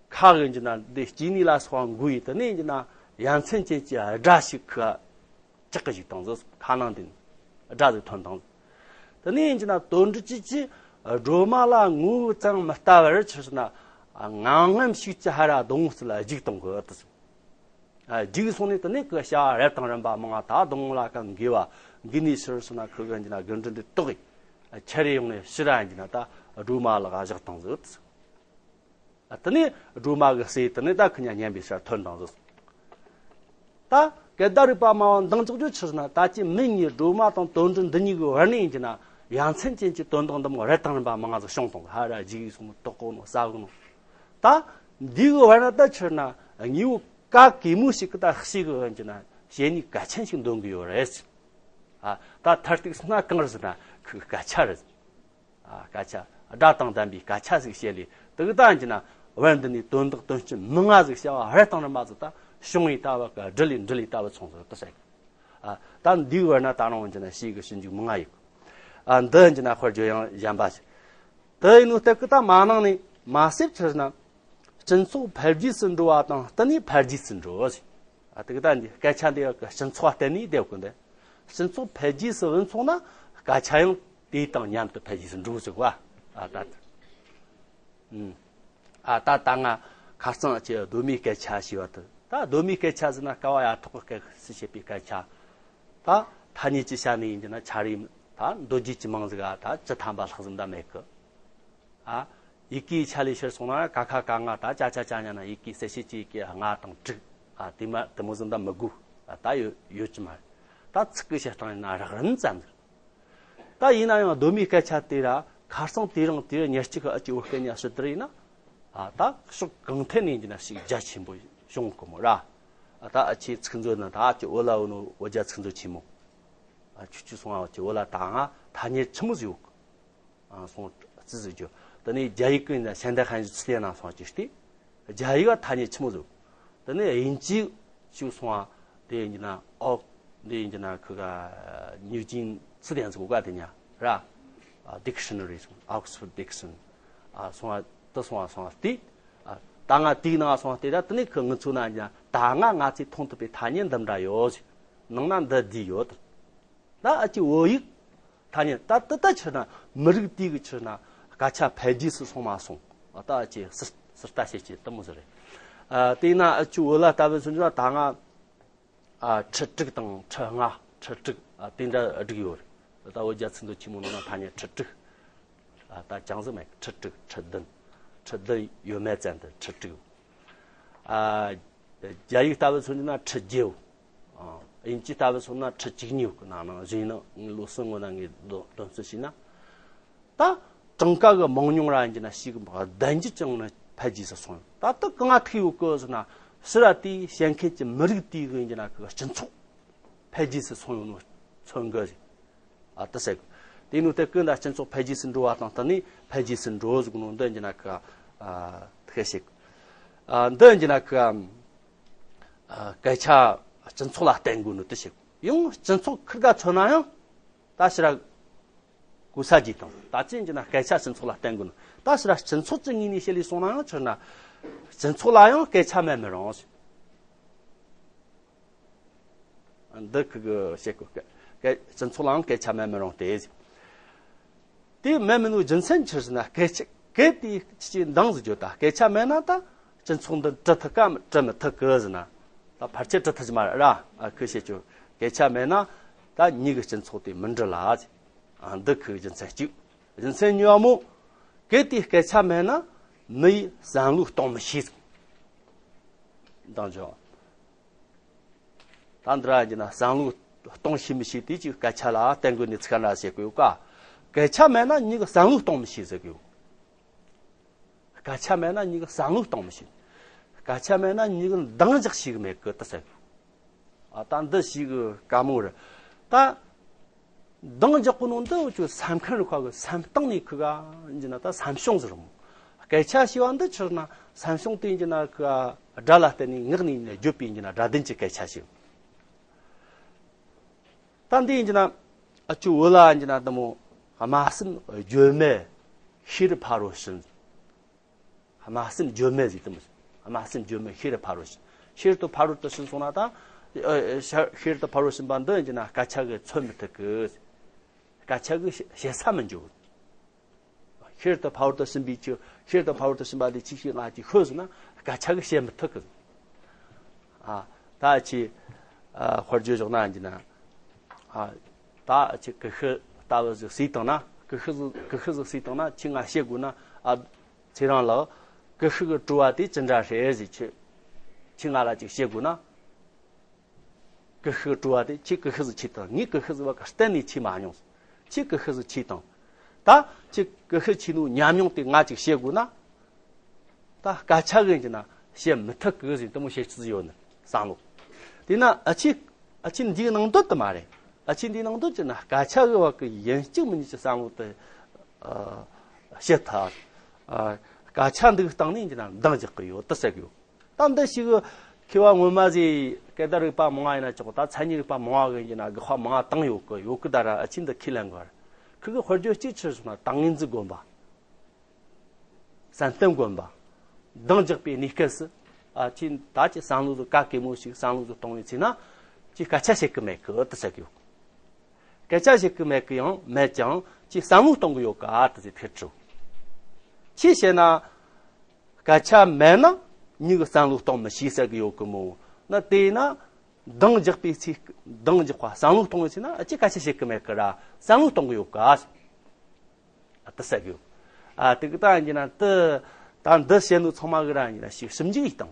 ཁ་གི་ཡིན་གྱི་ན་འདི་སྐྱེ་གནས་ལ་སོགས་པ་འགོ་ཡི་དེ་ནས་ཡིན་གྱི་ན་ཡ་མཚན་ཅན་གྱི་སྒྲ་ཞིག་གི་ཅག་གི་ཞིག་དང་ཟིག་ཁ་ནང་དེ་ནས་སྒྲ་ཟིག་ཐོན་དང་། དེ་ནས་ཡིན་གྱི་ན་དོན་འགྲུལ་གྱིས་ཀྱི་སྒྲོལ་མ་ལ་ངོ་བོ་ཙམ་མི་ལྟ་བར་ཕྱིར་ན་ངང་ངམ་ཤུགས་ཀྱིས་ཧར་ར་སྡོང་བོ་ཟིག་ལ་རྒྱུག་གཏོང་གི་ཨ་ད་ཟིག་ཨ་རྒྱུག་སོང་ནས་དེ་ནས་ཁི་བྱ་བ་རབ་དང་རིམ་པ་མང་བ་ད་སྡོང་བོ་ལ་ཁ་འགུལ་བ་འགུལ་ནས་ཕྱིར་སོང་ན་ཁི་གི་ཡིན་གྱི་ན་དགུན་འབྲུ་འདི་བཏོག་གི་ཁྱེར་རེ་ཡོང་ནས་ཕྱིར་ར་ཡིན་གྱི་ན་ད་སྒྲོལ་མ་ལ་ག་བཞག་དང་ཟིག་དེ་ནས་སྒྲོལ་མ་གི་སྲས་དེ་ནས་ད་ཁི་གཉིས་མཉམ་པའི་སར་ཐོན་དང་ཟིག་ད་སྐད་བརྡ་རིག་པ་མ་བ་འདང་ཅོག་ཅོ་ཕྱིར་ན་ད་ཅི་མི་གཉིས་སྒྲོལ་མ་དང་དོན་འགྲུལ་འདི་གཉིས་ཀྱི་བར་ནས་ཡིན་གྱི་ན་ཡ་མཚན་ཅན་གྱི་དོན་དག་འདི་མོ་རབ་དང་རིམ་པ་མང་ང་ཟིག་བྱུང་དང་ཧར་ར་རྒྱུག་གི་སོང་ནོ་བཏོག་གོ་ནོ་ཟ་གོ་ནོ། ད་འདི་གི་བར་ན་ད་ཕྱིར་ན་དངོས་པོ་ག་གེ་མོ་ཞིག་གི་ད་ཤེས་གི་ཡིན་གྱི་ན་བྱེད་ནུས་གལ་ཆེན་ཞིག་འདོན་གི་ཡོད་རེད། ཨ་ད་མཐར་གཏུགས་ན་གང་རེད་ཟེར་ན་ཁི་སྐད་ཆ་རེད། ཨ་སྐད་ཆ་སྒྲ་དང་ལྡན་པའི་སྐད་ཆ་ཟིག་བཤད་ལས་དེ་གི་ད་ཡིན་གྱི་ན་བར་འདི་ནས་དོན་དག་དོན་སྤྱི་མི་ང་ཟིག་བྱ་བ་རབ་དང་རིམ་པ་ཟིག་ད་བྱུང་ཡི་ལྟ་བུ་གི་འབྲུ་ལས་འབྲུ་ལས་ལྟ་བུ་ཚོང་ཟིག་ད་ཟེར། ཨ་ད་འདི་གི་བར་ན་ད་རུང་ཡིན་གྱི་ན་ཤེས་གི་ཞིབ་འཇུག་མི་ང་ཡིག་ཨ་འདི་ཡིན་གྱི་ན་དཔེར་བརྗོད་ཡང་གཞན་པ་ཞིག་དེ་ཡིན་ནོ་སྟབས་ཀྱིས་ད་མ་ནང་ནས་མ་སེབ་ཕྱིར་ན་སྤྱི་ཚོགས་འཕེལ་རྒྱས་སུ་འགྲོ་བ་དང་བསྟུན་ནས་འཕེལ་རྒྱས་སུ་འགྲོ་ཟེར། ཨ་དེ་གི་ད་འདི་སྐད་ཆ་འདི་གི་སྤྱི་ཚོགས་བརྟེན་ནས་བསྡད་གོ་འདི། སྤྱི་ཚོགས་འཕེལ་རྒྱས་སུ་འོན་སོང་ན་སྐད་ཆ་ཡང་དེ་དང་མཉམ་དུ་འཕེལ་རྒྱས་སུ་འགྲོ་ཟེར་བ། ཨ་ད་ཨུམ། ཨ་ད་ད་ང་ཁ་རྩང་ཅི་གདོད་མའི་སྐད་ཆ་ཞེས་པ་དེ་ད་གདོད་མའི་སྐད་ཆ་ཟེར་ན་ཀ་བ་ཡ་ཐོག་གི་སྐད་སུ་བཤད་པའི་སྐད་ཆ། ད་ཐ་སྙད་ཅིག་བཤད་ནས་ཡིན་གྱི་ན་ཆ་རེ་ད་མདོ་རྒྱུད་ཀྱི་མིང་ཟིག་ག་ད་བཅུ་ཐམ་པ་ལྷག་ཙམ་ད་མེད་གི། ཨ། ཡི་གེའི་ཆ་ལས་ཕྱིར་སོང་ན་ཀ་ཁ་ག་ང་ད་ཅ་ཆ་ཅ་ཉ་ན་ཡི་གེ་གསལ་བྱེད་ཀྱི་ཡི་གེ་ལྔ་དང་དྲུག་ཨ་དེ་མ་དེ་མོ་ཟིག་ད་མི་དགོས། ཨ་ད་ཡོད་ཡོད་ཀྱི་མ་རེད། ད་ཚིག་གི་བཤད་སྟངས་ཡིན་ན་རགས་རིམ་ཙམ་ཟིག་ད་ཡིན་ན་ཡང་གདོད་མའི་སྐད་ཆ་དེ་ར་ཁ་རྩང་དེ་རིང་དེ་ར་ཉེར་གཅིག་གི་ཨ་ཅེ་བོད་སྐད་ཉ་ཕྱི་དར་ཡིན་ན། ཨ་ད་ཕྱོགས་གང་ཐད་ནས་ཡིན་གྱི་ན་ཞིག་རྒྱ་ཆེན་པོ་བྱུང་གི་མོ་ར། ཨ་ད་ཨ་ཆེ་ཚིག་མཛོད་ན་ད་ཨ་ཅེ་བོད་ལ་བོད་ནོ་བོད་རྒྱ་ཚིག་མཛོད་ཆེན་མོ། ཨ་ཆུ་ཆུ་སོང་ཨ་ཅེ་བོད་ལ་ད་ང་ཐ་སྙད་ཆི་མོ་ཟིག་ཡོད་གི། ཨ་སོང་ཙི་ཟིག་རྒྱུ། དེ་ནས་རྒྱ་ཡིག་གི་ཡིན་ན་现代汉语词典ན་སོང་ཅི་སྟེ། རྒྱ་ཡིག་ཨ་ཐ་སྙད་ཆི་མོ་ཟིག་དེ་ནས་དབྱིན་ཇི་ཞིག་སོང་ཨ། དེ་ཡིན་གྱི་ན་ཨོག་དེ་ཡིན་གྱི་ན་ཁི་ག་牛津词典ཟིག་ག་དེ་ཉ་ར། ཨ་dictionary སོང་Oxford Dictionary ཨ་སོང་ཨ་དེ་སོང་ཨ་སོང་ཨ་སྟེ། ཨ་ད་ང་དེའི་ནང་སོང་ཨ་སྟེ་ད་དེ་ནས་ཁི་ང་ཚོ་ན་ཡིན་ན་ད་ང་ང་ཚོས་མཐོང་ཐུབ་པའི་ཐ་སྙད་འདི་འདྲ་ཡོད་ཟིག་ནང་ན་འདི་འདི་ཡོད། ད་ཨ་ཅེ་བོད་ཡིག་ཐ་སྙད་ད་དེ་ད་ཕྱིར་ན་མི་རིགས་དེ་གི་ཕྱིར་ན་སྐད་ཆ་འཕེལ་རྒྱས་སུ་སོང་མ་སོང་། ད་ཨ་ཅེ་སི་སི་ལྟ་བྱེད་ཀྱི་དེ་མོ་ཟིག་རེད། ཨ། དེས་ན་ཨ་ཆུ་བོད་ལ་ལྟ་བུ་སོང་ན་ད་ང་ཨ་ཁྲི་དྲུག་དང་ཁྲི་ལྔ། ཁྲི་དྲུག་ཨ་དེ་འདྲ་བསྒྲིགས་ཡོད་རེད། ད་བོད་རྒྱ་ཚིག་མཛོད་ཆེན་མོ་ནང་ན་ཐ་སྙད་ཁྲི་དྲུག་ཨ་ད་ཅང་ཟིག་མེད། ཁྲི་དྲུག་ཁྲི་བདུན། ཁྲི་བདུན་ཡོད་མེད་ཙམ་དུ་ཁྲི་དྲུག་ཨ་རྒྱ་ཡིག་ལྟ་བུ་སོང་ན་ཁྲི་བརྒྱད། ཨ་དབྱིན་ཇི་ལྟ་བུ་སོང་ན་ཁྲི་བཅུ་གཉིས་གི་ནང་ན་བཞིན་ནི་ལོ་གསུམ་སྔོན་ན་ངས་དོ་དོན་ཚན་ཞུས་ན། ད་གྲངས་ཀ་གི་མང་ཉུང་ར་ཡིན་གྱི་ན་ཞིག་བདུན་ཅུ་ཅང་ནི་འཕེལ་རྒྱས་སུ་སོང་ཡོད། ད་ལྟ་གང་ང་ཐུག་ཡོད་གི་ཟེར་ན། ཕྱི་ར་དེའི་བཤད་མཁན་གྱི་མི་རིགས་དེའི་གི་ཡིན་གྱི་ན་གི་སྤྱི་ཚོགས་འཕེལ་རྒྱས་སུ་སོང་ཡོད་ནོ་མཚོན་གི་ཟེར། ཨ་ད་ཟེར་གི། དེ་ནོ་དེ་ཀུན་ད་སྤྱི་ཚོགས་འཕེལ་རྒྱས་སུ་འགྲོ་བ་དང་བསྟུན་ནས་འཕེལ་རྒྱས་སུ་འགྲོ་ཟེར་གི་ནོ་འདི་ཡིན་གྱི་ན་གི་ཨ་ཐུག་ཞིག་ཨ་འདི་ཡིན་གྱི་ན་གི་ཨ་སྐད་ཆ་སྤྱི་ཚོགས་ལ་བརྟེན་དགོས་ནོ་དེ་ཞིག་ཡང་སྤྱི་ཚོགས་ཁིར་ག་མཚོན་ན་ཡང་ད་ཕྱི་ར་གོ་ས་རྒྱས་དང་ད་ཅི་ཡིན་གྱི་ན་སྐད་ཆ་སྤྱི་ཚོགས་ལ་བརྟེན་དགོས་ནོ། ད་ཕྱི་ར་སྤྱི་ཚོགས་ཀྱི་ངོས་ནས་བཤད་ལས་སོང་ན་ཡང་ཆི་ན་སྤྱི་ཚོགས་ལ་ཡང་སྐད་ཆ་མེད་མི་རུང་། འདི་ཁི་གི་བཤད་གོ་སྐད་སྤྱི་ཚོགས་ལའང་སྐད་ཆ་མེད་མི་རུང་སྟེ། དེ་མེད་མི་ནུ་རྒྱུ་མཚན་ཆི་ཟེར་ན། སྐད་ཆ་སྐད་དེ་ཅི་འདང་ཟིག་བརྗོད། ད་སྐད་ཆ་མེད་ན་ད་སྤྱི་ཚོགས་འདི་གྲུབ་ཐུབ་ག་གྲུབ་མི་ཐུབ་གི་ཟེར་ན། ད་ཕལ་ཆེར་གྲུབ་ཐུབ་ཀྱི་མ་རེད་ར། ཨ་ཁི་བཤད་ཆོག་སྐད་ཆ་མེད་ན་ད་མྱི་གི་སྤྱི་ཚོགས་དེ་མི་འགྲུབ་ལ་ཟེར། ཨ་འདི་ཁི་རྒྱུ་མཚན་གཅིག་རྒྱུ་མཚན་གཉིས་པ་མོ། སྐད་དེ་སྐད་ཆ་མེད་ན་མི་ཡི་བསམ་བློ་གཏོང་མི་ཤེས་ཟེར། འདང་བརྗོད། ད་འདི་ར་ཡིན་ན་བསམ་བློ་གཏོང་ཤེས་མི་ཤེས་དེ་ཅིག་སྐད་ཆ་ལ་བརྟེན་དགོས་ནས་ཚིག་ན་བཤད་དགོས་ཡོད་ཀ་སྐད་ཆ་མེད་ན་མྱི་གི་བསམ་བློ་གཏོང་མི་ཤེས་ཟེར་གི་ཡོད། སྐད་ཆ་མེད་ན་མྱི་གི་བསམ་བློ་གཏོང་མི་ཤེས། སྐད་ཆ་མེད་ན་མྱི་གི་འདང་རྒྱག་ཤེས་གི་མེད་གི་ད་ཟེར་གི་ཡོད། ཨ་ད་འདི་ཞིག་གི་བཀའ་མོལ་རེད། ད་འདང་རྒྱག་གོ་ནོ་འདི་འུ་ཆོ་སེམས་ཁམས་རུ་ཁ་གི་སེམས་གཏིང་ནས་ཁུ་ག་ཡིན་གྱི་ན་ད་སེམས་བྱུང་ཟེར་མོ། སྐད་ཆ་ཞེས་པ་འདི་ཆི་ན་སེམས་བྱུང་དེ་ཡིན་གྱི་ན་ཁུ་ག་སྒྲ་ལ་བརྟེན་ནས་ངག་ནས་བརྗོད་པའི་ཡིན་གྱི་ན་སྒྲ་ལྡན་གྱི་སྐད་ཆ་ཞིག་ད་འདི་ཡིན་གྱི་ན་ཨ་ཆུ་བོད་ལ་ཡིན་གྱི་ན་འདི་མོ་སྨྲ་སེམས་བརྗོད་མེད་ཤེས་རབ་ཕ་རོལ་ཕྱིན། སྨྲ་སེམས་བརྗོད་མེད་ཟིག་དུ་མི། སྨྲ་སེམས་བརྗོད་མེད་ཤེས་རབ་ཕ་རོལ་ཕྱིན། ཤེས་རབ་ཏུ་ཕ་རོལ་ཏུ་ཕྱིན་སོང་ན་ད། ཨ་ཤ་ཤེས་རབ་ཏུ་ཕ་རོལ་ཕྱིན་པ་འདི་ཡིན་གྱི་ན་སྐད་ཆ་གི་མཚོན་མི་ཐུབ་གི་སྐད་ཆ་གི་བཤད་ས་མི་འཇོག་ཤེས་རབ་ཏུ་ཕ་རོལ་ཏུ་ཕྱིན་པའི་ཆོས། ཤེས་རབ་ཏུ་ཕ་རོལ་ཏུ་ཕྱིན་པ་ལས་ཅི་ཞིག་ང་ཅིག་ཤོད་ཟེར་ན་སྐད་ཆ་གི་བཤད་མི་ཐུབ་གི་ཨ་ད་ཅི་ཨ་དཔེར་བརྗོད་བཞག་ན་ཡིན་གྱི་ན། ཨ་ད་ཅི་ཀུ་ཤུ་ལྟ་བུ་ཟིག་ཟོས་བཏང་ན། ཀུ་ཤུ་ཟིག་ཀུ་ཤུ་ཟིག་ཟོས་བཏང་ན་ཁྱེད་ང་བཤད་དགོས་ན། ཨ་ཚེ་རིང་ལགས། ཀུ་ཤུ་གི་བྲོ་བ་དེ་ཅི་འདྲ་རེད་ཟེར་ཁྱེད་ཁྱེད་ང་ལ་ཅིག་བཤད་དགོས་ན། ཀུ་ཤུ་གི་བྲོ་བ་དེ་ཁྱེད་ཀུ་ཤུ་ཟིག་ཁྱེར་དང་། ངས་ཀུ་ཤུ་ཟིག་བ་ག་གཏན་ནས་ཁྱེར་མ་མྱོང་། ཁྱེད་ཀུ་ཤུ་ཟིག་ཁྱེར་དང་། ད་ཁྱེད་ཀུ་ཤུ་ཁྱེར་ནོ་ཉམས་མྱོང་དེ་ང་ཅིག་བཤད་དགོས་ན། ད་སྐད་ཆ་གི་ཡིན་གྱི་ན་བཤད་མི་ཐུབ་གི་ཟེར་དེ་མོ་བཤད་རྩིས་ཡོད་ནི་བསམ་བློ། དེས་ན་ཨ་ཆེ་ཨ་ཆེ་འདིའི་ནང་དོན་དུ་མ་རེད། ཨ་ཆེ་འདིའི་ནང་དོན་གྱི་ན་སྐད་ཆ་གི་བ་གི་ཡིན་གཅིག་མིན་གཅིག་བསམ་བློ་དེ་ཨ་བཤད་ཐལ། ཨ་སྐད་ཆ་འདི་གི་སྟེང་ནས་ཡིན་གྱི་ན་འདང་རྒྱག་གི་ཡོད་དུ་ཟེར་གི་ཡོད། ད་འདི་ཞིག་མཁས་པ་སྔོན་མ་ཟིག་སྐད་བརྡ་རིག་པ་མང་བ་ཡིན་ན་ཆོག་ད་མཚན་ཉིད་རིག་པ་མང་བ་གི་ཡིན་གྱི་ན་དགག་པ་མང་བ་བཏང་ཡོད་གི་ཡོད་གི་ད་ར་ཨ་ཆེ་འདི་ཁས་ལེན་དགོས་ར། ཁི་གི་དཔེར་བརྗོད་གཅིག་ཆི་སོང་ན་ད་ངོས་འཛིན་དགོན་པ། བསམ་གཏན་དགོན་པ། འདང་རྒྱག་པའི་གནས་སྐབས་སུ། ཨ་ཅི་ད་ཅི་བསམ་བློ་དུ་ག་གེ་མོ་ཞིག་བསམ་བློ་དུ་གཏོང་བའི་ཚེ་ན། ཅི་སྐད་ཆ་བཤད་གི་མེད་གི་དུ་ཟེར་གི་ཡོད། སྐད་ཆ་བཤད་གི་མེད་གི་ཡང་མེད་ཀྱང་ཅི་བསམ་བློ་གཏོང་གི་ཡོད་ག་དུ་ཟེར་ཐེར་ཆུ། ཅི་བཤད་ན། སྐད་ཆ་མེད་ན་མྱི་གི་བསམ་བློ་གཏོང་མི་ཤེས་ཟེར་གི་ཡོད་གི་མོ། ན་དེས་ན། འདང་རྒྱག་པའི་ཚེ་འདང་རྒྱག་པ་བསམ་བློ་གཏོང་བའི་ཚེ་ན་ཅི་སྐད་ཆ་བཤད་གི་མེད་གི་ར་བསམ་བློ་གཏོང་གི་ཡོད་ག་ཨ་དེ་ཟེར་གི་ཡོད། ཨ་དེ་གི་ད་ཡིན་གྱི་ན་དེ་ད་འདི་བཤད་ནོ་ཚང་མ་གི་ར་ཡིན་གྱི་ན་ཞིག་ཞིབ་འཇུག་ཡིས་དང་།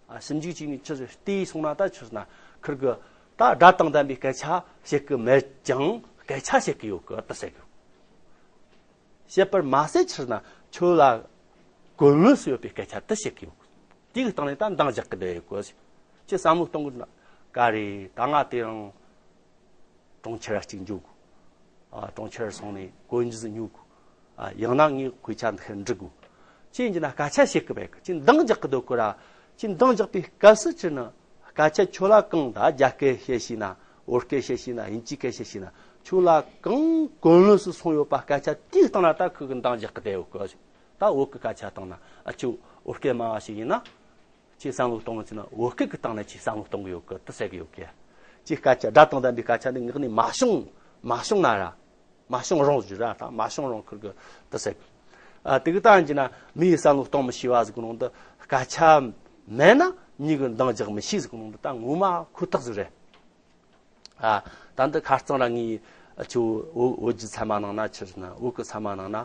ཨ་ཞིབ་འཇུག་བྱས་ནས་ཆི་ཟེར་བལྟས་སོང་ན་ད་ཆི་ཟེར་ན་ཁིར་གི་ད་སྒྲ་དང་ལྡན་པའི་སྐད་ཆ་བཤད་གི་མེད་ཀྱང་སྐད་ཆ་བཤད་གི་ཡོད་གི་ཨ་དེ་ཟེར་གི་ཡོད། བཤད་པར་མ་ཟད་ཕྱིར་ན་ཁྱོད་ལ་གོ་ལོན་སུ་ཡོད་པའི་སྐད་ཆ་དེ་བཤད་གི་ཡོད། དེའི་སྟེང་ནས་ད་འདང་རྒྱག་གི་བསྡད་ཡོད་གི་ཅི་བསམ་བློ་གཏོང་གི་ན་ག་རེ་ད་ང་དེ་རིང་གྲོང་ཁྱེར་གཅིག་འཇུག་གི་ཨ་གྲོང་ཁྱེར་སོང་ནས་གོན་རྒྱུ་ཟིག་ཉོ་གི་ཨ་ཡང་ན་ངས་དཔེ་ཆ་འདི་འབྲི་དགོས། ཅི་ཡིན་གྱི་ན་སྐད་ཆ་བཤད་གི་མེད་གི་ཅི་འདང་རྒྱག་གི་འདུག་གི་ར། ཅི་འདང་རྒྱག་པའི་སྐབས་སུ་ཅི་ནི་སྐད་ཆ་ཁྱོད་ལ་གང་ད་རྒྱ་སྐད་བཤད་ཤེས་ན་བོད་སྐད་བཤད་ཤེས་ན་དབྱིན་ཇིའི་སྐད་བཤད་ཤེས་ན་ཁྱོད་ལ་གང་གོ་ལོན་སུ་སོང་ཡོད་པ་སྐད་ཆ་དེའི་སྟེང་ལ་ད་ཁོ་གི་འདང་རྒྱག་གི་བསྡད་ཡོད་གི་ད་བོད་གི་སྐད་ཆ་སྟེང་ན་ཨ་ཁྱོད་བོད་སྐད་མང་བ་ཞིག་ཡིན་ན། ཅི་བསམ་བློ་གཏོང་གི་ན་བོད་སྐད་ཀྱི་སྟེང་ནས་ཅི་བསམ་བློ་གཏོང་གི་ཡོད་གི་དུ་ཟེར་གི་ཡོད་གི་ཅི་སྐད་ཆ་སྒྲ་དང་ལྡན་པའི་སྐད་ཆ་འདི་ངག་ནས་མ་བྱུང་མ་བྱུང་ན་ར། མ་བྱུང་རུང་ཟེར་ར་དང་མ་བྱུང་རུང་ཁུར་གི་དུ་ཟེར་གི་ཨ་དེ་གི་ད་ཡིན་གྱི་ན་མི་ཡི་བསམ་བློ་གཏོང་མི་ཤེས་པ་ཟེར་གི་ནང་དུ་སྐད་ཆ་ མེད་ན་མྱི་གི་འདང་རྒྱག་མི་ཤེས་ཟེར་གོ་ནོ་འདི་ད་ངོ་མ་ཁོ་ཐག་ཟིག་རེད། ཨ། ད་འདི་ཁ་རྩང་ར་ངས་ཁྱོད་བོད་བོད་ཀྱི་ཚད་མ་ནང་ན་ཆི་ཟེར་ན། བོད་ཀྱི་ཚད་མ་ནང་ན་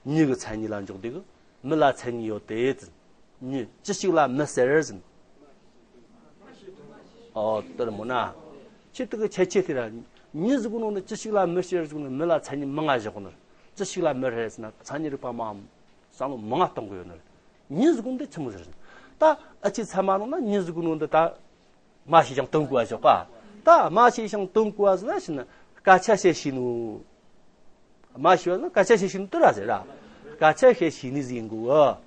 མྱི་གི་མཚན་ཉིད་ལ་འཇོག་དུས་གི་མི་ལ་མཚན་ཉིད་ཡོད་དེ་ཟེར། མྱི་ཅི་ཞིག་ལ་མི་ཟེར་ཟེར། ཨོ་དེར་མོ་ན། ཁྱེད་དེ་གི་ཁྱད་ཆོས་དེ་ར། མྱི་ཟེར་གོ་ནོ་ནི་ཅི་ཞིག་ལ་མི་ཟེར་ཟེར་གོ་ནི་མི་ལ་མཚན་ཉིད་མང་ང་བཞག་གོ་ནི། ཅི་ཞིག་ལ་མི་རེད་ཟེར་ན་མཚན་ཉིད་རིག་པ་མ་བསམ་བློ་མང་ང་གཏོང་གི་ཡོད་ནི་རེད། མྱི་ཟེར་གོ་ནི་དེ་ཆི་མོ་ཟེར་ཟེར། ད་ཨ་ཅེ་ཚད་མ་ནང་ན་མྱི་ཟེར་གོ་ནོ་འདི་ད། མ་ཤེས་ཤིང་དོན་གོ་བ་ཞོག་པ། ད་མ་ཤེས་ཤིང་དོན་གོ་བ་ཟེར་ན་ཤི་ན་སྐད་ཆ་བཤད་ཤེས་ནོ། མ་ཤེས་པ་ན་སྐད་ཆ་བཤད་ཤེས་ནོ་དེ་ར་ཟེར་ར། སྐད་ཆ་བཤད་ཤེས་ནི་ཟིག་ཡིན་དགོས་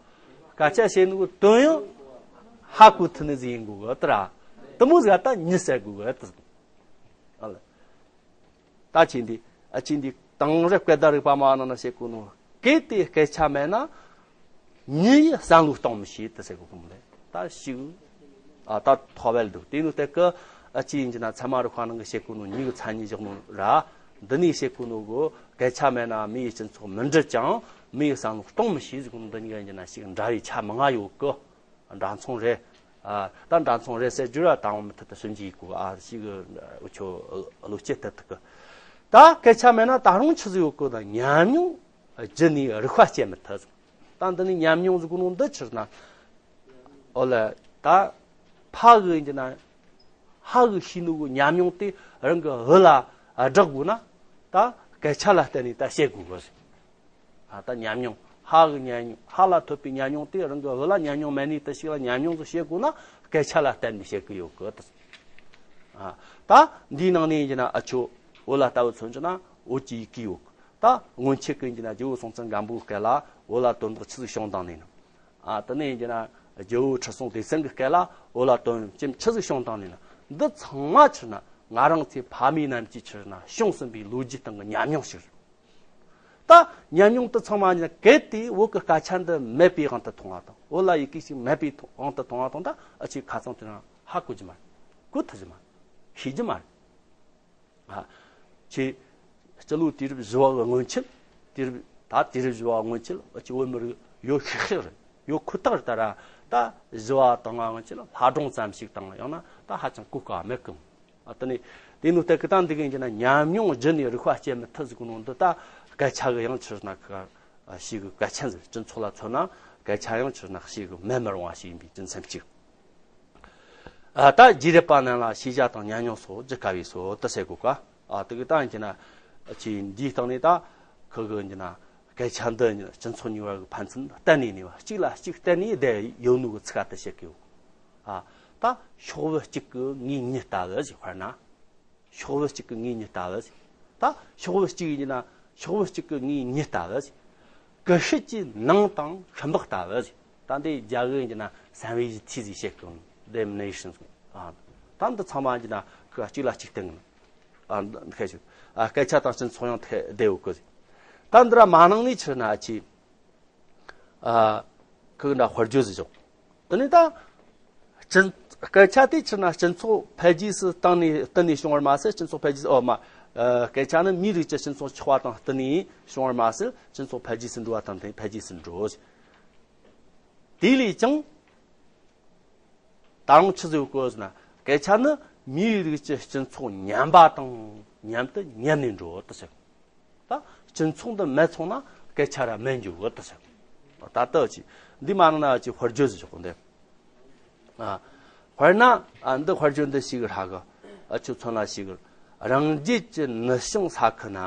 གི། སྐད་ཆ་བཤད་ནོ་གི་དོན་ཡང་ཧ་གོ་ཐུབ་ནི་ཟིག་ཡིན་དགོས་གི་དེ་ར། དེ་མོ་ཟིག་ད་མྱི་ཟེར་དགོས་གི་དེ། ཨ་ལ། ད་ཅི་འདི་ཨ་ཅི་འདི་དང་རེ་སྐད་བརྡ་རིག་པ་མ་ནང་ན་བཤད་གོ་ནོ། གལ་ཏེ་སྐད་ཆ་མེད་ན་མྱི་ཡི་བསམ་བློ་གཏོང་མི་ཤེས་དེ་ཟེར་གོ་གི་མོ་ལེ། ད་ཞིག་ཨ་ད་ཐོ་བལ་འདུག་དེ་ནོ་དེ་གི་ཨ་ཅི་ཡིན་གྱི་ན་ཚད་མ་རིག་པ་ནང་གི་བཤད་གོ་ནོ་མྱི་གི་མཚན་ཉིད་བཞག་ནོ་ར། འདི་ནས་བཤད་གོ་ནོ་གི་སྐད་ཆ་མེད་ན་མི་ཡི་སྤྱི་ཚོགས་མི་འགྲུབ་ཅིང་མི་ཡི་བསམ་བློ་གཏོང་མི་ཤེས་ཟེར་གོ་ནོ་འདི་གཉིས་ཀ་ཡིན་གྱི་ན་ཞིག་འདྲ་བའི་ཆ་མང་ང་ཡོད་གི། འདྲ་མཚུངས་རེད། ཨ་ད་འདྲ་མཚུངས་རེད་ཟེར་རྒྱུ་ར་དང་མི་ཐུབ་ཏུ་ཞིབ་འཇུག་གོ་ཨ་ཞིག་འུ་ཆོ་བློ་སྐྱེད་ཐུབ་ཐུབ་གི། ད་སྐད་ཆ་མེད་ན་ད་རུང་ཆི་ཟིག་ཡོད་གི། ད་ཉམས་མྱོང་རྒྱུ་ནས་རིག་པ་སྐྱེ་མི་ཐུབ། ད་འདི་ནི་ཉམས་མྱོང་ཟེར་གོ་ནོ་འདི་ཕྱིར་ན། ཨོ་ལེ། ད་ཕ་གི་ཡིན་གྱི་ན་ཧ་གི་ཤེས་ནོ་གི་ཉམས་མྱོང་དེ་རང་གི་འུ་ལ་བསྒྲག་དགོས་ན་ད་སྐད་ཆ་ལ་བརྟེན་ནས་ད་བཤད་དགོས་གི། ཨ་ད་ཉམས་མྱོང་། ཧ་གི་ཉམས་མྱོང་། ཧ་ལ་ཐོབ་པའི་ཉམས་མྱོང་དེ་རང་གི་འུ་ལ་ཉམས་མྱོང་མེད་ནས་དེ་ཞིག་ལ་ཉམས་མྱོང་ཟིག་བཤད་དགོས་ན་སྐད་ཆ་ལ་བརྟེན་ནས་བཤད་གི་ཡོད་གི་ད། ཨ་ད་འདིའི་ནང་ནས་ཡིན་གྱི་ན་ཨ་ཆོ་བོད་ལ་ལྟ་བུ་མཚོན་གྱི་ན་བོད་ཀྱི་ཡི་གེ་ཡོད་གི། ད་སྔོན་ཆད་ཀྱི་ཡིན་གྱི་ན་རྒྱལ་བོ་སྲོང་བཙན་སྒམ་པོའི་སྐབས་ལ་བོད་ལ་དོན་དག་ཆི་ཟིག་བྱུང་དང་ནས་ན། ཨ་དེ་ནས་ཡིན་གྱི་ན་རྒྱལ་བོ་ཁྲི་སྲོང་ལྡེ་བཙན་གྱི་སྐབས་ལ་བོད་ལ་དོན་རྐྱེན་ཆི་ཟིག་བྱུང་དང་ནས་ན། འདི་ཚང་མ་ཕྱིར་ན་ང་རང་ཚོའི་ཕ་མེས་རྣམས་ཀྱིས་ཕྱིར་ན་བྱུང་ཟིན་པའི་ལོ་རྒྱུས་སྟེང་གི་ཉམས་མྱོང་ཞིག་རེད། ད་ཉམས་མྱོང་དེ་ཚང་མ་ཡིན་ན་གལ་ཏེ་བོད་ཀྱི་སྐད་ཆ་འདི་མེད་པའི་དབང་དུ་མཐོང་བ་དང་། བོད་ལ་ཡི་གེ་ཞིག་མེད་པའི་དབང་དུ་མཐོང་བ་དང་། ད་ཨ་ཆོས་ཁ་ཚང་དེ་རང་ཧ་གོ་རྒྱུ་མ་རེད། གོ་ཐུབ་རྒྱུ་མ་རེད། ཤེས་རྒྱུ་མ་རེད། ཨ་ཆོས་སྤྱི་ལོ་དུས་རབས་བཞི་བ་གི་སྔོན་ཆད། དུས་རབས་ད་དུས་རབས་བཞི་བ་སྔོན་ཆད་ཨ་ཆོས་བོད་མི་རིགས་ཡོད་ཤག་ཤག་རེད། ཡོད་ཁོ་ཐག་རེད། ད་ར་ད་བཞི་བ་དང་ང་སྔོན་ཆད་ལྷ་སྒྲུང་ཙམ་ཞིག་དང་ཡང་ན་ད་ཧ་ཅང་གོ་དཀའ་མེད་གི། ཨ་དེ་ནས་དེ་ནོ་དེ་གི་ད་འདི་གི་ཡིན་གྱི་ན་ཉམས་མྱོང་བརྒྱུད་ནས་རིག་པ་སྐྱེ་མི་ཐུབ་ཟེར་གོ་ནོ་འདི་ད་སྐད་ཆ་གི་ཡང་ཕྱིར་ན་ཁ་ཤེས་གི་གལ་ཆེན་ཟེར། སྤྱི་ཚོགས་ལ་མཚོན་ན་སྐད་ཆ་ཡང་ཕྱིར་ན་ཤེས་གི་མེད་མི་རུང་བ་ཞིག་ཡིན་པའི་རྒྱུ་མཚན་གཅིག་ཨ་ད་རྒྱུད་རབས་པ་རྣམས་ལ་ཤེས་བྱ་དང་ཉམས་མྱོང་སོགས་བརྗོད་དཀའ་བས་སོ་དེ་ཟེར་གོ་ག། ཨ་དེ་གི་ད་ཡིན་གྱི་ན་ཅི་འདིའི་སྟེང་ནས་ད་ཁོ་གི་ཡིན་གྱི་ན་སྐད་ཆ་འདི་སྤྱི་ཚོགས་གཉིས་བར་གི་ཕན་ཚུན་གཏན་ནས་ནས་བ་གཅིག་ལ་གཅིག་བརྟེན་ནས་བསྡད་ཡོད་ནོ་གི་ཚིག་ཁ་དེ་བཤད་གི་ཡོད། ཨ་ད་ཤོག་བུ་གཅིག་གི་ངོས་གཉིས་ལྟ་བུ་ཞིག་དཔེར་ན། ཤོག་བུ་གཅིག་གི་ངོས་གཉིས་ལྟ་བུ་ཞིག་ད་ཤོག་བུ་གཅིག་ཡིན་ན་ཤོག་བུ་གཅིག་གི་ངོས་གཉིས་ལྟ་བུ་ཞིག་ཀུ་ཤུ་གི་ནང་དང་ཤུན་པགས་ལྟ་བུ་ཞིག་ད་འདི་རྒྱ་གི་ཡིན་ན་སན་ཝི་ཇི་ཐི་ཟིག་བཤད་གི་ཡོད། ཌེ་མི་ནེ་ཤན་ཟིག་ཨ་ད་འདི་ཚང་མ་ཡིན་ན་ཁོ་གཅིག་ལ་གཅིག་བརྟེན་གི་ཨ་འདི་ཁ་ཞིག་ཨ་སྐད་ཆ་དང་སྤྱི་ཚོགས་ཡང་ཐེ་བསྡད་ཡོད་གི་ཟིག་ད་འདི་ར་མ་ནང་ནས་ཕྱིར་ན་ཨ་ཅི། ཨ་ཁོ་གི་འདྲ་དཔེར་བརྗོད་ཟིག་ཞོག་དེ་ནས་ད་སྤྱི་སྐད་ཆ་དེ་ཕྱིར་ན་སྤྱི་ཚོགས་འཕེལ་རྒྱས་སུ་བཏང་ནས་བསྟུན་ནས་བྱུང་བར་མ་ཟད། སྤྱི་ཚོགས་འཕེལ་རྒྱས་སུ་ཨོ་མ་ཨ་སྐད་ཆ་ནི་མིའི་རིགས་ཀྱི་སྤྱི་ཚོགས་ཆགས་པ་དང་བསྟུན་ནས་བྱུང་བར་མ་ཟད། སྤྱི་ཚོགས་འཕེལ་རྒྱས་སུ་འགྲོ་བ་དང་བསྟུན་འཕེལ་རྒྱས་སུ་འགྲོ། དེ་ལས་ཀྱང་། ད་རུང་ཆི་ཟིག་ཡོད་གི་ཟེར་ན། སྐད་ཆ་ནི་མིའི་རིགས་ཀྱི་སྤྱི་ཚོགས་ཉམས་པ་དང་མཉམ་དུ་ཉམས་ནས་འགྲོ་བར་དུ་ཟེར། ད་སྤྱི་ཚོགས་འདི་མེད་སོང་ན་སྐད་ཆ་ར་མེད་འགྱོ་བར་དུ་ཟེར། ད་ལྟ་ཅི་འདི་མ་ནང་ན་ཅི་དཔེར་བརྗོད་ཟིག་ཞོག་འདི། ཨ་དཔེར་ན་ཨ་འདི་དཔེར་བརྗོད་འདི་ཞིག་ར་གི་ཨ་ཆོ་མཚོན་ལ་ཞིག་རང་རྒྱལ་གྱི་ནུབ་བྱང་ས་ཁུལ་ན་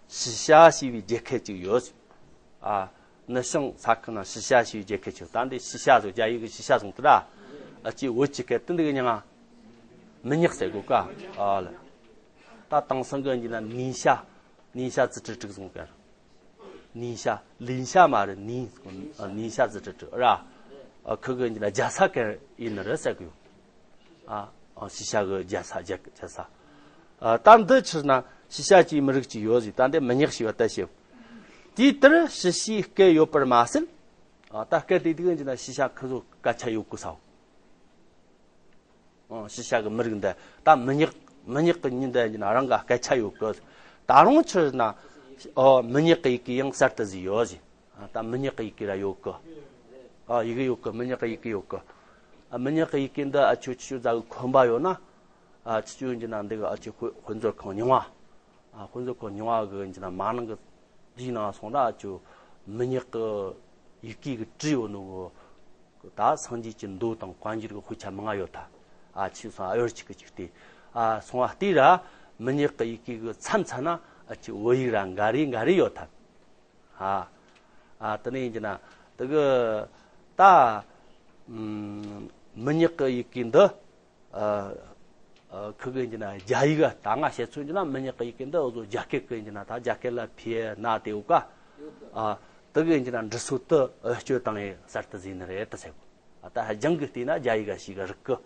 ཞི་ཤ་ཞེས་པའི་རྒྱལ་ཁབ་ཅིག་ཡོད། ཨ་ནུབ་བྱང་ས་ཁུལ་ན་ཞི་ཤ་ཞེས་རྒྱལ་ཁབ་ཅིག་ད་འདི་ཞི་ཤ་ཟེར། རྒྱ་ཡིག་གི་ཞི་ཤ་ཟེར་དུ་ར། ཨ་ཅི་བོད་ཀྱི་སྐད་དུ་འདི་གི་མྱིང་ང་མི་ཉག་ཟེར་གོ་ག། ཨ་ལ། ད་དེང་སང་གི་འདི་ན་ནིང་ཤ། ནིང་ཤ་ཙི་ཀྲི་ཀྲིག་ཟེར་ག། ནིང་ཤ་ལིང་ཤ་མ་རེད། ནིང་ནིང་ཤ་ཙི་ཀྲི་ཀྲིག་ར། ཨ་ཁུ་གི་འདི་ན་རྒྱ་ས་སྐད་ཡིན་ནི་རེད་ཟེར་གི་ཡོད། ཨ་ཨ་ཞི་ཤ་གི་རྒྱལ་ས་རྒྱལ་རྒྱལ་ས། ཨ་ད་འདི་ཕྱིར་ན་ཞི་ཤ་ཅེས་མི་རིགས་ཅིག་ཡོད་ཟིག་ད་འདི་མི་ཉག་ཞེས་པ་ལྟ་ཞིབ། དེའི་ལྟར་ཞི་ཤའི་སྐད་ཡོད་པར་མ་ཟད། ཨ་ད་སྐད་དེ་དུས་ཀྱི་ན་ཞི་ཤ་ཁུ་ཚོ་སྐད་ཆ་ཡོད་གི་ས། ཨ་ཞི་ཤ་གི་མི་རིགས་འདི་ད་མི་ཉག་མི་ཉག་གི་ཉིན་འདི་ཡིན་ན་རང་ག་སྐད་ཆ་ཡོད་གི། ད་རུང་ཕྱིར་ན་ཨ་མི་ཉག་གི་ཡི་གེ་ཡང་གསར་དུ་ཟིག་ཡོད་ཟིག་ཨ་ད་མི་ཉག་གི་ཡི་གེ་ར་ཡོད་གི། ཨ་ཡི་གེ་ཡོད་གི། མི་ཉག་གི་ཡི་གེ་ཡོད་གི། མི་ཉག་གི་ཡི་གེ་འདི་ཨ་ཆོ་ཆི་ཆོ་ཛ་གི་ཁོམ་པ་ཡོད་ན། ཨ་ཆི་ཆོ་ཡིན་གྱི་ན་འདི་གི་ཨ་ཆོ་དཔེ་དཔེ་མཛོད་ཁང་རྙིང་བ། ཨ་དཔེ་མཛོད་ཁང་རྙིང་བ་གི་ཡིན་གྱི་ན་མ་ནང་གི་དེའི་ནང་སོང་ད་ཨ་ཆོ་མི་ཉག་གི་ཡི་གེ་གི་བྲིས་ཡོད་ནོ་གི། ད་སངས་རྒྱས་ཀྱི་མདོ་དང་བཀའ་འགྱུར་གི་དཔེ་ཆ་མང་ང་ཡོད་ད། ཨ་ཆི་སོང་ཨ་ཡོར་ཅིག་གི་ཅིག་ལྟོས། ཨ་སོང་ཨ་ལྟོས་ར། མི་ཉག་གི་ཡི་གེ་གི་མཚམས་མཚམས་ན་ཨ་ཆི་བོད་ཡིག་ར་འགའ་རེ་འགའ་རེ་ཡོད་ད། ཨ། ཨ་དེ་ནས་ཡིན་གྱི་ན། དེ་གི་ད་ཨམ་མི་ཉག་གི་ཡི་གེ་འདི། ཨ་ཨ་ཁི་གི་ཡིན་གྱི་ན་རྒྱ་ཡིག་ད་ང་བཤད་ཚུལ་ཡིན་གྱི་ན་མི་ཉག་གི་ཡི་གེ་འདི་འུ་ཚོ་རྒྱ་སྐད་གི་ཡིན་གྱི་ན་ད་རྒྱ་སྐད་ལ་ཕི་ན་དེ་འུ་ཀ། ཨ་དེ་གི་ཡིན་གྱི་ན་འབྲི་སྲོལ་དུ་ཨ་སྤྱོད་སྟངས་ཡིན་གསར་དུ་བཟོས་ནི་རེད་དུ་ཟེར་གོ། ཨ་ད་ཧ་ཅང་གི་བལྟས་ན་རྒྱ་ཡིག་ག་ཞིག་ག་རིག་གི།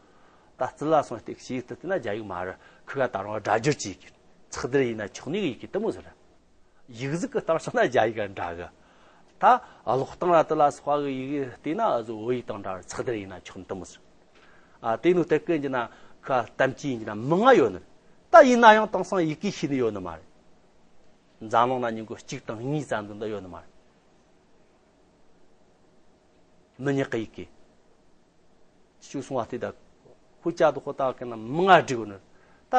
ད་རྩི་ལ་སོང་སྟེ་ཞིག་ཏུ་བལྟས་ན་རྒྱ་ཡིག་མ་རེད། ཁི་ག་ད་རུང་སྒྲ་སྒྱུར་གྱིས་ཚགས་དེར་ཡིན་ན་ཆོག་ནི་གི་ཡི་གེ་དུ་མོ་ཟེར། ཡིག་གཟུགས་ཀྱི་སྟངས་བྱུང་ན་རྒྱ་ཡིག་ག་འདྲ་གི། ད་ཀློག་སྟངས་ར་དུ་ལ་སོགས་པ་གི་ཡི་གེ་བལྟས་ན་ཨ་ཟོ་བོད་ཡིག་དང་འདྲ་བར་ཚགས་དེར་ཡིན་ན་ཆོག་ནི་དུ་མོ་ཟེར། ཨ་དེ་ནོ་སྟེགས་ཀི་ཡིན་གྱི་ན་ཁ་གཏམ་གྱི་ཡིན་གྱི་ན་མི་ང་ཡོད་ནི། ད་ཡིན་ན་ཡང་དེང་སང་ཡི་གེ་ཤེས་ནི་ཡོད་ནི་མ་རེད། འཛམ་གླིང་ན་ཉིན་གོ་གཅིག་དང་གཉིས་ཙམ་དུ་འདི་ཡོད་ནི་མ་རེད། མི་ཉག་གི་ཡི་གེ། ཞུ་སོང་བ་དེ་དག་ཧུ་ཅག་དུ་ཧོ་ཏག་གི་ན་མི་ང་འགྲིག་ནི། ད་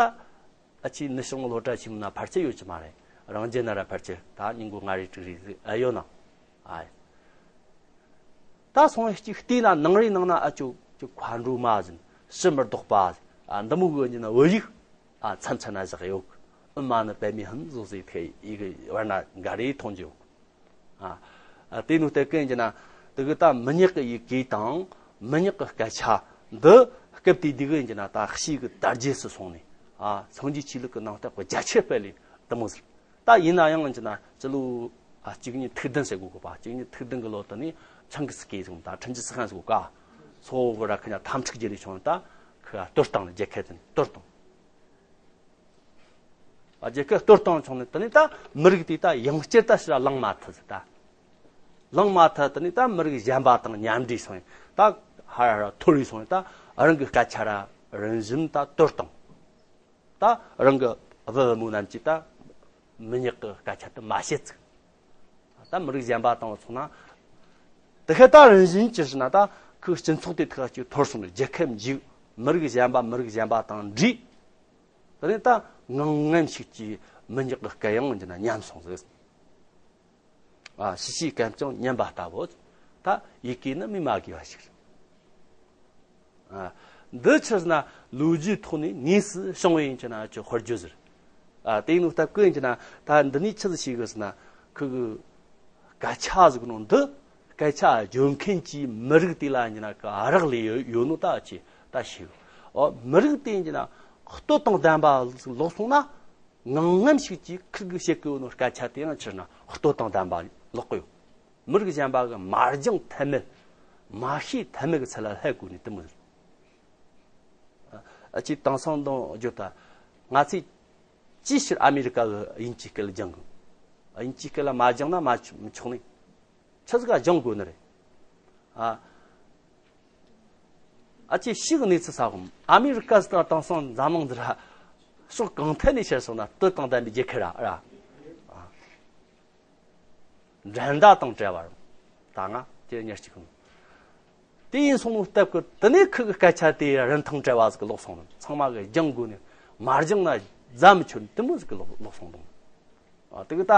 ཨ་ཆི་ནི་ཤོང་སློབ་གྲྭ་ཆེན་མོ་ན་ཕལ་ཆེར་ཡོད་ཀྱི་མ་རེད། རང་རྒྱལ་ན་ར་ཕལ་ཆེར་ད་ཉིན་གོ་ལྔ་རེ་དྲུག་རེ་ཟིག་ཨ་ཡོད་ན། ཨ་ད་སོང་གཅིག་བལྟས་ན་ནང་རེ་ནང་ན་ཨ་ཅོ་ཅོ་མཁའ་འགྲོ་མ་ཟིན་ཕྱི་མི་ལྡོག་པ་ཟིན་ཨ་འདི་མོ་གི་ཡིན་ན་བོད་ཡིག་ཨ་མཚམས་མཚམས་ན་བཞག་ཡོད། ཨུ་མ་ནི་པད་མའི་ཧིན་བཟོ་ཟེར་ཐེ་ཡི་གི་བར་ན་འགའ་རེ་མཐོང་རྒྱུ་ཡོད། ཨ། ཨ་དེ་ནོ་སྟེགས་ཀི་ཡིན་གྱི་ན། དེ་གི་ད་མི་ཉག་གི་ཡི་གེ་དང་མི་ཉག་གི་སྐད་ཆ་འདི་སྐབས་དེ་དུས་གི་ཡིན་གྱི་ན་ད་ཤི་གི་དར་རྒྱས་སུ་སོང་ནས། ཨ་སངས་རྒྱས་ཆོས་ལུགས་ཀྱི་ནང་སྟེགས་པ་རྒྱ་ཆེར་སྤེལ་ལས་དུ་མོ་ཟེར། ད་ཡིན་ན་ཡང་ཡིན་གྱི་ན་སྤྱི་ལོ་ཨ་གཅིག་གཉིས་ཐིག་བདུན་ཟེར་དགོས་གོ་པ། གཅིག་གཉིས་ཐིག་བདུན་གི་ལོ་དུ་ནས་ཆང་གི་སི་ཀེ་ཟེར་གོ་ད་ཁྲིན་ཅི་སི་ཧན་ཟེར་གོ་ཀ་སོ་གི་ར་ཁི་ཉ་འཐབ་འཁྲུག་བརྒྱུད་ལས་བྱུང་ད་ཁི་ག་གཏོར་བཏང་ནས་རྒྱལ་ཁབ་དེ་གཏོར་བཏང་། རྒྱལ་ཁབ་གཏོར་བཏང་བྱུང་ནས་དེ་ནས་ད་མི་རིགས་དེ་ད་ཡང་བསྐྱར་ད་ཕྱིར་ལངས་མ་ཐུབ་ཟེར་ད། ལངས་མ་ཐུབ་དེ་ནས་ད་མི་རིགས་གཞན་པ་དང་མཉམ་འདྲེས་སོང་ཡིན་ད། ཧ་ར་ར་འཐོར་བའི་སོང་ཡིན་ད། རང་གི་སྐད་ཆ་ར་རང་བཞིན་ད་གཏོར་བཏང་། ད་རང་གི་བུ་བུ་མོ་རྣམས་ཀྱིས་ད་མི་ཉག་གི་སྐད་ཆ་དེ་མ་བཤད་ཚུགས། ད་མི་རིགས་གཞན་པ་དང་མཚུངས་ན། དེ་ཁ་ད་རང་བཞིན་ཅི་ཞིག་ན་ད་ཁོའི་སྤྱི་ཚོགས་དེ་ཐག་གཅིག་འཐོར་སོང་ནས་རྒྱལ་ཁབ་འཇིག། མི་རིགས་གཞན་པ་མི་རིགས་གཞན་པ་དང་འདྲེས། དེ་ནས་ད་ངང་ངམ་ཞིག་གིས་མི་ཉག་གི་སྐད་ཡང་འདི་ན་ཉམས་སོང་ཟིག། ཨ་ཤི་ཤི་སྐད་ཀྱང་ཉན་པ་ལྟ་བུ། ད་ཡི་གེ་ནི་མི་མ་དགོས་པ་ཞིག་རེད། ཨ་འདི་ཕྱིར་ན་ལོ་རྒྱུས་ཐོག་ནས་དངོས་སུ་བྱུང་བའི་ཡིན་གྱི་ན་ཅི་དཔེར་བརྗོད་ཟེར། ཨ་དེ་ནོ་སྟབས་ཀུན་གྱི་ན་ད་འདི་ནས་ཆི་ཟིག་ཤེས་གི་ཟེར་ན་ཁོ་གི་སྐད་ཆ་ཟིག་ནོ་འདི་སྐད་ཆ་བརྗོད་མཁན་གྱི་མི་རིགས་དེ་ལ་ཡིན་གྱི་ན་ག་རག་ལས་ཡོད་ཡོད་ནོ་ད་ཅི་ད་ཤེས་གི། ཨོ་མི་རིགས་དེ་ཡིན་གྱི་ན་སྟོད་དང་ལྡན་པ་ཟིག་ལོག་སོང་ན། ངང་ངམ་ཞིག་གིས་ཁིར་གིས་བཤད་གི་ཡོད་ནོ་སྐད་ཆ་དེ་ཡང་ཕྱིར་ན་སྟོད་དང་ལྡན་པ་ལོག་གི་ཡོད། མི་རིགས་གཞན་པ་གི་མ་སྦྱང་ཐབས་མེད། མ་ཤེས་ཐབས་མེད་གི་ཚད་ལ་སླེབས་དགོས་ནི་དེ་མོ་རེད། ཨ་ཅིག་དེང་སང་དང་བརྗོད་ད། ང་ཚོས་ཅིའི་ཕྱིར་ཨ་མེ་རི་ཀ་གི་དབྱིན་ཇིའི་སྐད་ལ་སྦྱང་དགོས། དབྱིན་ཇིའི་སྐད་ལ་མ་སྦྱང་ན་མ་ཆ་མི་ཆོག་ནི། ཆི་ཟིག་ག་སྦྱང་དགོས་ནི་རེད། ཨ། ཨ་ཅེ་ཤི་གི་གནས་ཚུལ་ས་གོ། ཨ་མེ་རི་ཀ་ཟེར་ན་དེང་སང་འཛམ་གླིང་འདི་ར་ཕྱོགས་གང་ཐད་ནས་ཁྱེར་སོང་ན་སྟོད་དང་ལྡན་པའི་རྒྱལ་ཁབ་ར་ར། འགྲན་ཟླ་དང་བྲལ་བ་རུང་། ད་ང་དེ་ཉེར་གཅིག་གི། དེ་ཡིན་སོང་ནོ་སྟབས་ཀྱིས་དེ་ནས་ཁོ་གི་སྐད་ཆ་དེ་རིན་ཐང་བྲལ་བ་ཟིག་ལོག་སོང་ནོ། ཚང་མ་གི་སྦྱང་དགོས་ནས་མ་སྦྱང་ན་རྫ་མི་ཆོད་དེ་མོ་ཟིག་གི་ལོག་ལོག་སོང་དང་། ཨ་དེ་གི་ད་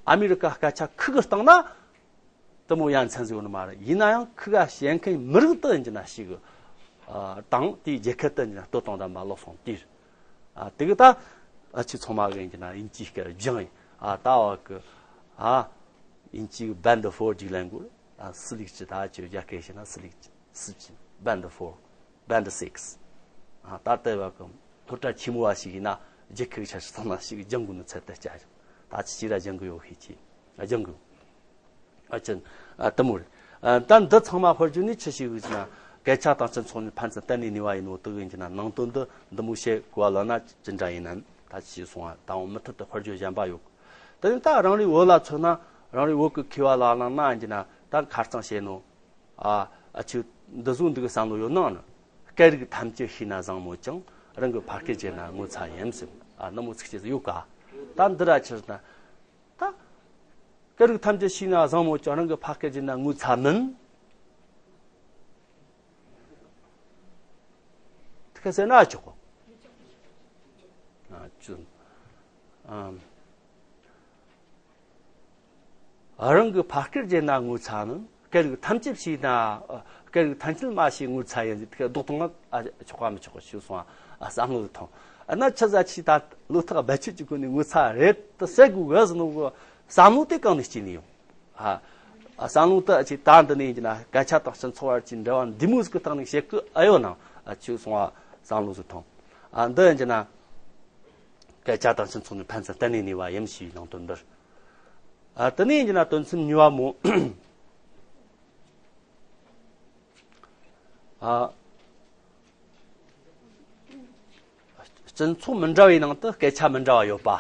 ཨ་མེ་རི་ཀ་སྐད་ཆ་ཁོ་གི་བཏང་ན། དེ་མོ་ཡ་མཚན་ཟིག་ཡོད་ནི་མ་རེད། ཡིན་ན་ཡང་ཁི་ག་བཤད་མཁན་མི་རིགས་དེ་ཡིན་གྱི་ན་ཞིག་གི། ཨ་དང་དེའི་རྒྱལ་ཁབ་དེ་ཡིན་གྱི་ན་སྟོད་དང་ལྡན་པ་ལོག་སོང་དེ་རེད། ཨ་དེ་གི་ད་ཨ་ཆི་ཚང་མ་གི་ཡིན་གྱི་ན་དབྱིན་ཇིའི་སྐད་སྦྱངས་ཡིན། ཨ་ད་བ་གི་ཨ་དབྱིན་ཇི་གི་བན་དི་ཧྥོར་ཅིག་ལེན་དགོས། ཨ་སི་ལིག་ཅི་ད་ཆི་རྒྱ་སྐད་བཤད་ན་སི་ལིག་ཅི་སི་ཅི་བན་དི་ཧྥོར། བན་དི་སིགས། ཨ་ད་ལྟ་བ་གི་སློབ་གྲྭ་ཆེན་མོ་བ་ཞིག་ཡིན་ན་རྒྱལ་ཁབ་ཆ་ཞིག་ཚང་ན་ཞིག་སྦྱང་དགོས་ནི་ཚད་དུ་བསྐྱལ་ཡོད། ད་ཆི་ཞིག་ར་སྦྱང་གི་ཡོད་ཤེས་ཀྱི་སྦྱང་དགོས། ཨ་ཅན། ཨ་དེ་མོ་རེད། ཨ་ད་འདི་ཚང་མ་དཔེར་བརྗོད་ནས་ཆི་ཞིག་ཡོད་ཟེར་ན། སྐད་ཆ་དང་སྤྱི་ཚོགས་ནས་ཕན་ཚུན་གཏན་ནས་ནུས་པ་ཡིན་ནོ་དེ་ཡིན་གྱི་ན་ནང་དོན་འདི་འདི་མོ་བཤད་གོ་བ་ལ་ན་ཅི་འདྲ་ཡིན་ནམ། ད་ཅི་སོང་བ་དང་མུ་མཐུད་དུ་དཔེར་བརྗོད་གཞན་པ་ཡོད། དེ་ནས་ད་རང་རེའི་བོད་ལ་མཚོན་ན་རང་རེའི་བོད་ཀྱི་མཁས་པ་ལ་ལ་ན་ཡིན་གྱི་ན་ད་ཁ་རྩང་བཤད་ནོ། ཨ་ཨ་ཆུ་འདི་བཟོ་འདི་གི་བསམ་བློ་ཡོད་ནའང་ནི། སྐད་རིགས་ཐམས་ཅད་ཤེས་ན་བཟང་མོད་ཀྱང་། རང་གི་ཕ་སྐད་བརྗེད་ན་ངོ་ཚ་ཡིན་ཟེར། ཨ་ནི་མོ་ཚིག་ཅེས་ཡོད་ཀ། ད་འདི་ར་ཕྱིར་ན། ད། སྐད་རིགས་ཐམས་ཅད་ཤེས་ན་བཟང་མོད་ཀྱང་། རང་གི་ཕ་སྐད་བརྗེད་ན་ངོ་ཚ་མིན། དེ་ག་ཟེར་ན་ཆོག་གོ། ཨ་ཅུ། ཨམ། རང་གི་ཕ་སྐད་བརྗེད་ན་ངོ་ཚ་ནི། སྐད་རིགས་ཐམས་ཅད་ཤེས་ན། སྐད་རིགས་ཐམས་ཅད་མ་ཤེས་ངོ་ཚ་ཡིན། དེ་ག་ལྡོག་ཐོང་ང་ཨ་ཆོག་ག་མི་ཆོག་གོ་ཞུ་སོང་ཨ། བསམ་བློ་ཐོང་། ཨ་ན་ཆི་ཟ་ཆི་ད་བློ་ཐག་རྦད་ཆོད་ཀྱི་སྒོ་ནས་ངོ་ཚ་རེད་དུ་ཟེར་དགོས་གི་ཟེར་ནོ་གི་བསམ་བློ་དེ་གང་ནས་སྐྱེས་ནས་ཡོང་། ཨ། བསམ་བློ་དེ་ཅིག་ད་འདི་ནས་ཡིན་གྱི་ན་སྐད་ཆ་དང་སྤྱི་ཚོགས་བར་གྱི་འབྲེལ་བ་འདི་མོ་ཟིག་གི་སྟེང་ནས་བཤད་གི་ཨེ་ཡོད་ན། ཨ་ཅིག་སོང་བ་བསམ་བློ་ཟིག་ཐོང་། ཨ་འདི་ཡིན་གྱི་ན་སྐད་ཆ་དང་སྤྱི་ཚོགས་ནས་ཕན་ཚུན་གཏན་ནས་ནུས་པ་ཡིན་ཞེས་ནང་དོན་འདིར། ཨ་དེ་ནས་ཡིན་གྱི་ན་དོན་ཚན་གཉིས་པ་མོ། ཨ། སྤྱི་ཚོགས་མི་འདྲ་བའི་ནང་དུ་སྐད་ཆ་མི་འདྲ་བ་ཡོད་པ།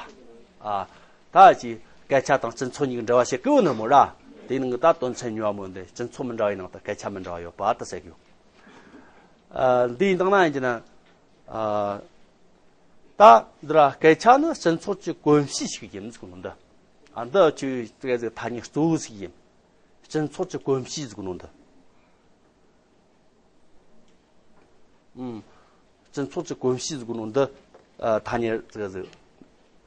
ཨ། ད་ཅི་སྐད་ཆ་དང་སྤྱི་ཚོགས་གཉིས་ཀྱི་འབྲེལ་བ་བྱེད་དགོས་ནི་མོ་ར། དེའི་ནང་གི་ད་དོན་ཚན་གཉིས་པ་མོ་འདི་སྤྱི་ཚོགས་མི་འདྲ་བའི་ནང་དུ་སྐད་ཆ་མི་འདྲ་བ་ཡོད་པ་དེ་ཟེར་གི་ཡོད། ཨ། འདིའི་སྟེང་ན་ཡིན་གྱི་ན། ཨ། ད་འདི་ར་སྐད་ཆ་ནི་སྤྱི་ཚོགས་ཀྱི་གོམས་གཤིས་ཤིག་ཡིན་ཟེར་གོ་ནོ་འདི། ཨ་འདི་ཆོས་དེ་ག་ཟིག་ཐ་སྙད་གཙོ་བོ་ཞིག་ཡིན། སྤྱི་ཚོགས་ཀྱི་གོམས་གཤིས་ཟེར་གོ་ནོ་འདི། ཨུམ། སྤྱི་ཚོགས་ཀྱི་གོམས་གཤིས་ཟེར་གོ་ནོ་འདི། ཨ། ཐ་སྙད་ཟེར་ཟེར།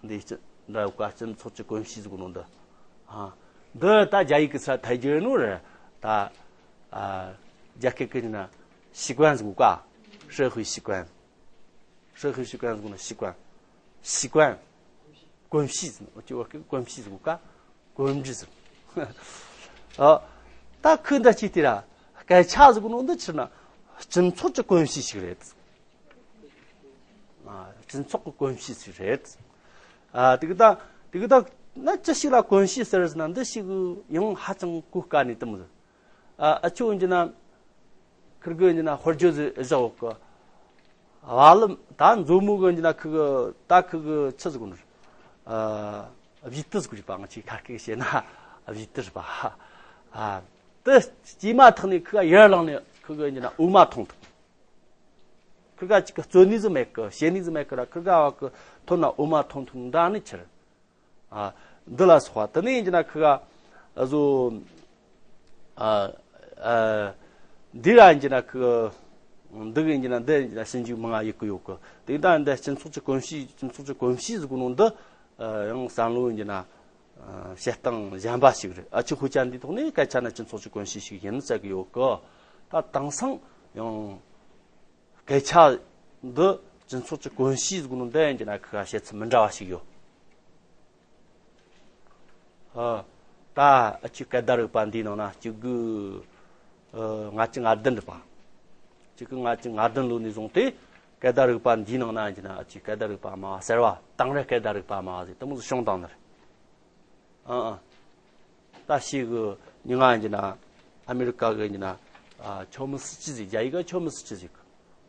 འདི་སྤྱི་འདྲ་བ་སྤྱི་ཚོགས་ཀྱི་གོམས་གཤིས་ཟེར་གོ་ནོ་འདི། ཨ། འདི་ད་རྒྱ་ཡིག་གི་སར་ཐད་རྒྱུ་ནོ་རེད་ད། ཨ། རྒྱ་སྐད་ཀྱི་ནི་习惯ཟེར་གོ་ཀ 社会习惯 社会习惯ཟེར་གོ་ནོ་习惯 习惯 གོམས་གཤིས་ཟེར་ནོ་ཅི་བ་གི་གོམས་གཤིས་ཟེར་གོ་ཀ་གོམས་འདྲིས་ཟེར། ཨ། ད་ཁོས་འདི་ཅི་དེ་ར་སྐད་ཆ་ཟེར་གོ་ནོ་འདི་ཕྱིར་ན་སྤྱི་ཚོགས་ཀྱི་གོམས་གཤིས་ཤིག་རེད། ཨ། སྤྱི་ཚོགས་ཀྱི་གོམས་གཤིས་ཤིག་རེད། ཨ། དེ་གི་ད་དེ་གི་ད་ན་ཅི་ཞིག་ལ་གོམས་གཤིས་ཟེར་ཟེར་ན་འདི་ཞིག་ཡང་ཧ་ཅང་གོ་དཀའ་ནི་དེ་མོ་ཟེར། ཨ། ཨ་ཆོ་འདི་ན། ཁིར་གི་འདི་ན་ཧོར་ཇོ་ཟི་བཞག་གི། བ་ལི་ད་མཛོ་མོ་གི་འདི་ན་ཁི་གི་ད་ཁི་གི་ཆི་ཟིག་གོ་ནི། ཨ། བི་ཏི་ཟིག་གོ་རེད་པ། ང་ཆི་ཁ་སྐད་བཤད་ན་བི་ཏི་རེད་པ། ཨ། དེ་སྐྱེས་མ་ཐག་ནས་ཁི་ག་ཡར་ལངས་ནས་ཁི་གི་འདི་ན་འོ་མ་འཐུང་ཐུབ། ཁི་ག་ཅིག་གི་རྩོད་ནི་ཟིག་མེད་གི་བཤད་ནི་ཟིག་མེད་གི་ར་ཁི་ག་བ་གི་ཐོན་ན་འོ་མ་འཐུང་ཐུབ་འདྲ་ནི་ཆི་རེད། ཨ། འདི་ལ་སོགས་པ་དེ་ནས་ཡིན་གྱི་ན་ཁི་ག་ཨ་ཟོ། ཨ། ཨ། འདི་ར་ཡིན་གྱི་ན་ཁི་ག་འདི་གི་ཡིན་གྱི་ན་འདི་ཡིན་གྱི་ན་ཞིབ་འཇུག་མང་ང་ཡེད་གི་ཡོད་གི་དེ་ད་འདི་སྤྱི་ཚོགས་ཀྱི་གོམས་གཤིས་སྤྱི་ཚོགས་ཀྱི་གོམས་གཤིས་ཟེར་གོ་ནོ་འདི། ཨ། ཡང་བསམ་བློ་ཡིན་གྱི་ན། ཨ། བྱེད་སྟངས་གཞན་པ་ཞིག་རེད། ཨ་ཆི་ཁོ་ཅན་འདི་ཐོག་ནས་སྐད་ཆ་ན་སྤྱི་ཚོགས་ཀྱི་གོམས་གཤིས་ཤིག་ཡིན་ཟེར་གི་ཡོད་གི་ད་དེང་སང་ཡང་སྐད་ཆ་འདི་སྤྱི་ཚོགས་ཀྱི་གོམས་གཤིས་ཟེར་གོ་ནོ་འདི་ཡིན་གྱི་ན་ཁི་ག་བཤད་ཚུལ་མི་འདྲ་བ་ཞིག་ཡོད། ཨ། ད་ཨ་ཆི་སྐད་བརྡ་རིག་པ་འདིའི་ནང་ན་གཅིག་དགུ། ཨ། ལྔ་བཅུ་ང་བདུན་རེད་པ། གཅིག་དགུ་ལྔ་བཅུ་ང་བདུན་ལོ་ནས་བཟུང་སྟེ་སྐད་བརྡ་རིག་པ་འདིའི་ནང་ན་ཡིན་གྱི་ན་ཨ་ཆི་སྐད་བརྡ་རིག་པ་སྨྲ་བ་གསར་བ་དེང་རབས་སྐད་བརྡ་རིག་པ་སྨྲ་བ་ཟེར་དེ་མོ་ཟིག་བྱུང་བཏང་ནི་རེད། ཨ་ཨ། ད་ཞིག་གི་མྱི་ང་ཡིན་གྱི་ན་ཨ་མི་རི་ཀ་གི་ཡིན་གྱི་ན། ཨ། ཆོམ་སི་ཅི་ཟིག་རྒྱ་ཡིག་ག་ཆོམ་སི་ཅི་ཟིག་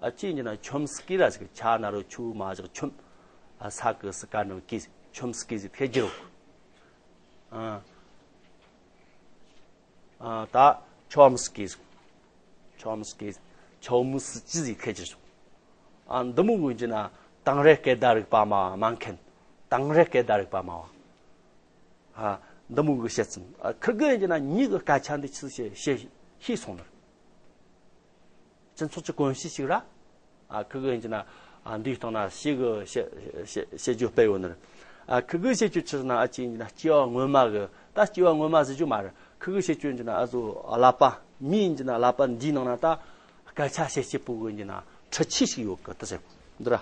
ཨ་ཅི་ཡིན་གྱི་ན་ཆོམ་སི་ཀི་ར་ཟིག་ཆ་ན་རོ་ཆུ་མ་བཞག་ཆོམ། ཨ། ས་ཀི་སི་ཀ་ནོ་ཀི་ཆོམ་སི་ཀི་ཟིག་ཐེ་ཇི་རོ། ཨ། ཨ། ད་ཆོམ་སི་ཀི་ཟིག་ཆོམ་སི་ཀི་ཆོམ་སི་ཅི་ཟིག་ཐེ་ཇི་རོ། ཨ། འདི་མོ་གི་ཡིན་གྱི་ན་དེང་རབས་སྐད་བརྡ་རིག་པ་སྨྲ་བ་སྨྲ་མཁན། དེང་རབས་སྐད་བརྡ་རིག་པ་སྨྲ་བ། ཨ། འདི་མོ་གི་བཤད་ཚུལ། ཨ། ཁིར་གི་ཡིན་གྱི་ན་མྱི་གི་སྐད་ཆ་འདི་ཆི་ཟིག་བཤད་བཤད་ཤེས་སོང་ནི་རེད། སྤྱི་ཚོགས་ཀྱི་གོམས་གཤིས་ཤིག་ར། ཨ། ཁིར་གི་ཡིན་གྱི་ན། ཨ། འདིའི་སྟེང་ན་ཞིག་གི་བཤད་བཤད་བཤད་རྒྱུ་སྤེལ་ཡོད་ནི་རེད། ཨ། ཁིར་གི་བཤད་རྒྱུ་ཆི་ཟེར་ན་ཨ་ཅི་ཡིན་གྱི་ན་སྐྱེ་བ་སྔོན་མ་གི་ད་སྐྱེ་བ་སྔོན་མ་ཟེར་རྒྱུ་མ་རེད། ཁིར་གི་བཤད་རྒྱུ་ཡིན་གྱི་ན་ཨ་ཟོ་ཀླད་པ་མི་ཡིན་གྱི་ན་ཀླད་པ་འདིའི་ནང་ན་ད་སྐད་ཆ་བཤད་བཤད་པོ་གི་ཡིན་གྱི་ན་འཕྲུལ་ཆས་ཤིག་ཡོད་གི་དེ་ཟེར་གོ་འདི་ར།